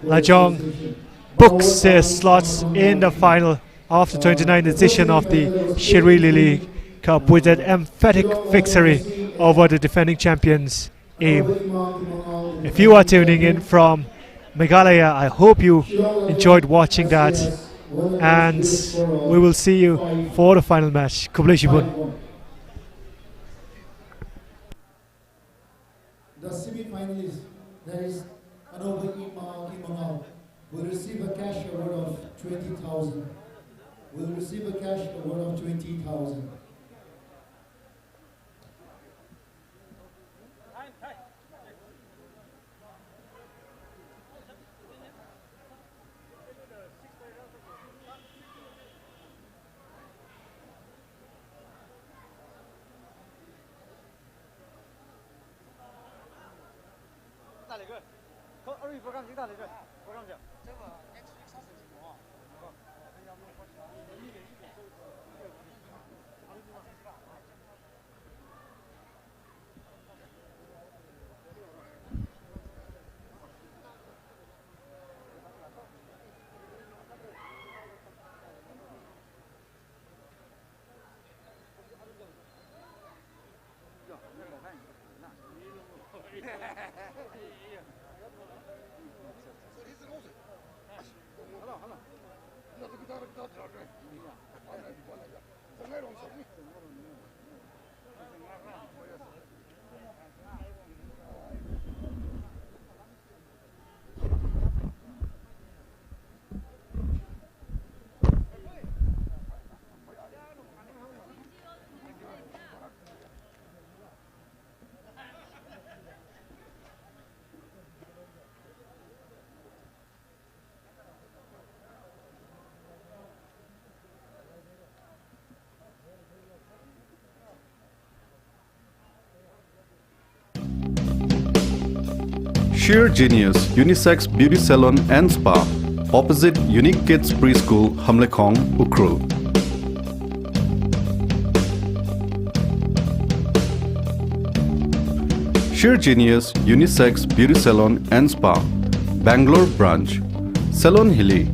Lajong books their slots in the final of the twenty-ninth edition of the Shirui Lily Cup with an emphatic victory over the defending champions, Aim. If you are tuning in from Meghalaya, I hope you enjoyed watching that, and we will see you for the final match. Khublei shibun. The semi-finalist, that is Anauba Ima Kimangao, will receive a cash award of twenty thousand. Will receive a cash award of twenty thousand. Sheer Genius Unisex Beauty Salon and Spa, opposite Unique Kids Preschool, Hamleikhong, Ukhrul. Sheer Genius Unisex Beauty Salon and Spa, Bangalore Branch. Salon hili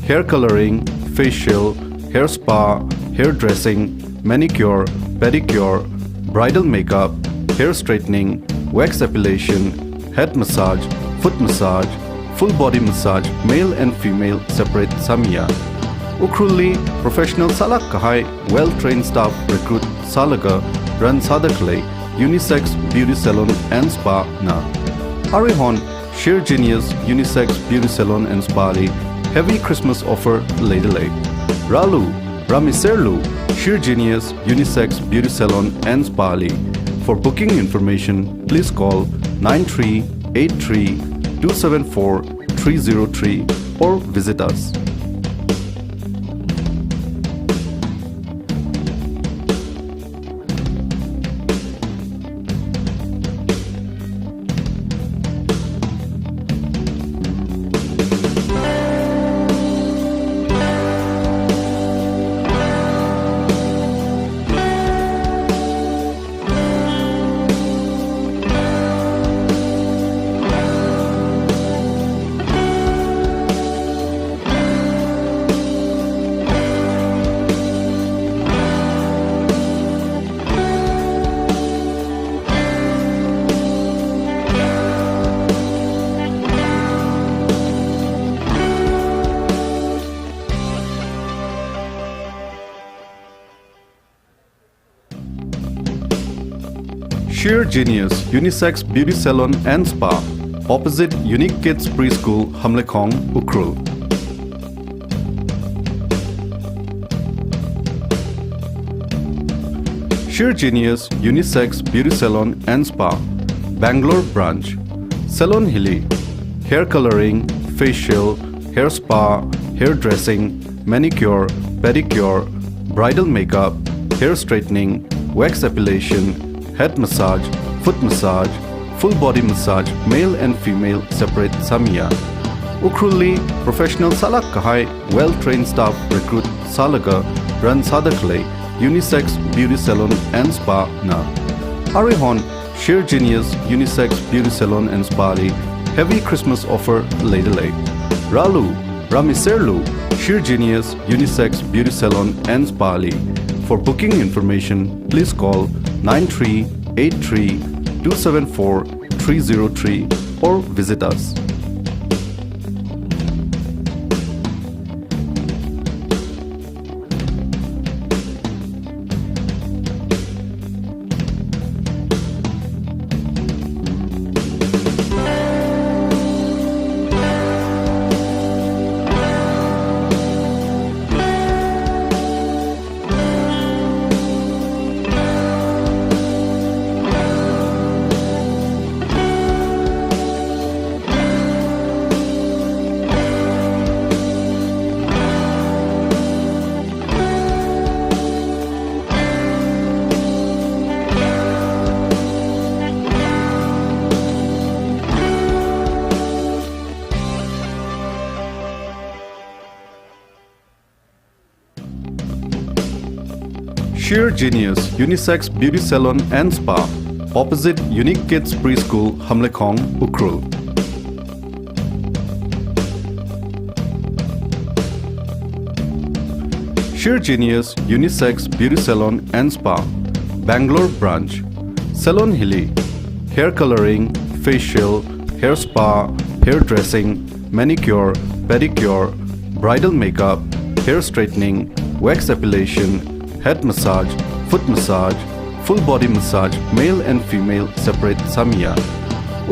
hair coloring, facial, hair spa, hair dressing, manicure, pedicure, bridal makeup, hair straightening, wax epilation, head massage, foot massage, full body massage, male and female separate sāmiya. Ukhrulli professional sālāk kahai, well-trained staff recruit sālaga run sāda khalei Unisex Beauty Salon and Spa na. Aruihon Sheer Genius Unisex Beauty Salon and Spa li heavy Christmas offer leidalei. Rālu, rāmiserlu, Sheer Genius Unisex Beauty Salon and Spa li. For booking information, please call nine three eight three two seven four three zero three or visit us. Sheer Genius Unisex Beauty Salon and Spa, opposite Unique Kids Preschool, Hamleikhong, Ukhrul. Sheer Genius Unisex Beauty Salon and Spa, Bangalore branch. Salon hili hair coloring, facial, hair spa, hair dressing, manicure, pedicure, bridal makeup, hair straightening, wax epilation, head massage, foot massage, full body massage, male and female separate sāmiya. Ukhrulli professional sālāk kahai well-trained staff recruit sālaga run sāda khalei Unisex Beauty Salon and Spa na. Aruihon Sheer Genius Unisex Beauty Salon and Spa li heavy Christmas offer leida lei. Rālu, rāmiserlu, Sheer Genius Unisex Beauty Salon and Spa li. For booking information, please call nine three eight three two seven four three zero three or visit us. Sheer Genius Unisex Beauty Salon and Spa, opposite Unique Kids Preschool, Hamleikhong, Ukhrul. Sheer Genius Unisex Beauty Salon and Spa, Bangalore branch. Salon hili hair coloring, facial, hair spa, hair dressing, manicure, pedicure, bridal makeup, hair straightening, wax epilation, head massage, foot massage, full body massage, male and female separate sāmiya.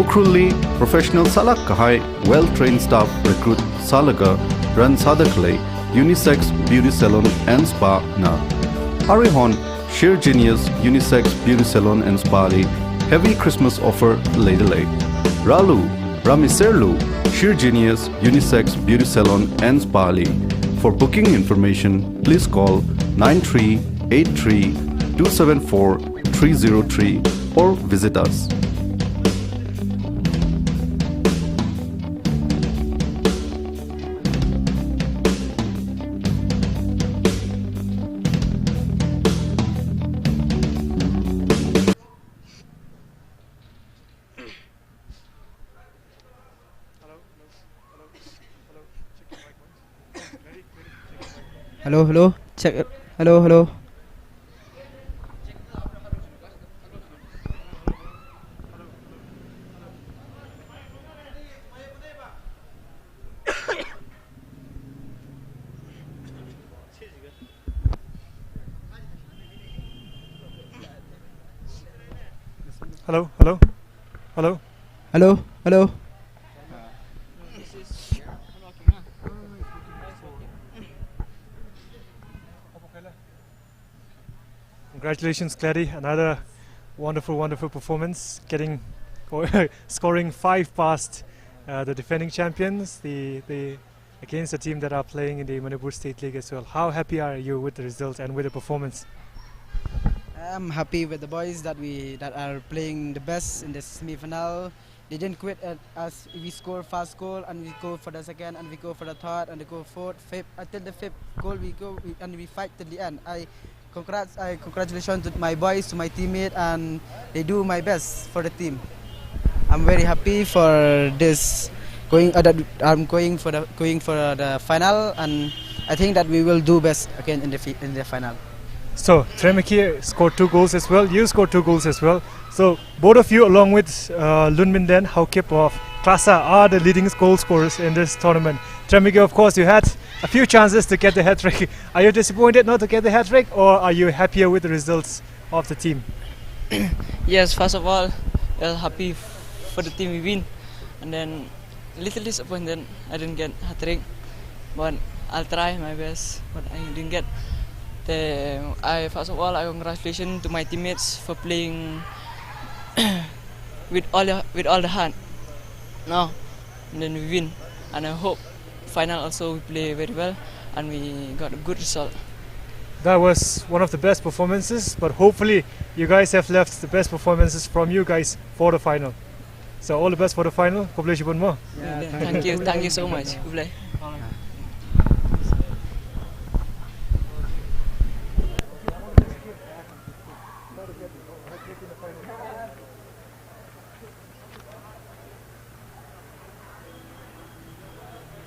Ukhrulli professional sālāk kahai well-trained staff recruit sālaga run sāda khalei Unisex Beauty Salon and Spa na. Aruihon Sheer Genius Unisex Beauty Salon and Spa li heavy Christmas offer leida lei. Rālu, rāmiserlu, Sheer Genius Unisex Beauty Salon and Spa li. For booking information, please call nine three eight three two seven four three zero three or visit us. Hello, hello. Check. Hello, hello. Hello, hello, hello. Hello, hello. Congratulations, Clary. Another wonderful, wonderful performance, getting, scoring five past, uh, the defending champions, the, the, against the team that are playing in the Manipur State League as well. How happy are you with the result and with the performance? I'm happy with the boys that we, that are playing the best in the semi-final. They didn't quit at us. We score first goal and we go for the second and we go for the third and we go fourth, fifth, until the fifth goal we go, we, and we fight till the end. I congrats, I congratulations to my boys, to my teammate, and they do my best for the team. I'm very happy for this going, uh, that I'm going for the, going for the final, and I think that we will do best again in the fi-, in the final. So, Tremiki scored two goals as well. You scored two goals as well. So, both of you, along with, uh, Lunminden Haokip of Klasa, are the leading goal scorers in this tournament. Tremiki, of course, you had a few chances to get the hat-trick. Are you disappointed not to get the hat-trick, or are you happier with the results of the team? Yes, first of all, well, happy for the team we win, and then a little disappointed I didn't get hat trick, but I'll try my best, but I didn't get. Then I first of all I congratulations to my teammates for playing with all the, with all the heart. No, and then we win, and I hope final also we play very well and we got a good result. That was one of the best performances, but hopefully you guys have left the best performances from you guys for the final. So all the best for the final. Khublei shibun mo. Thank you, thank you so much. Khublei.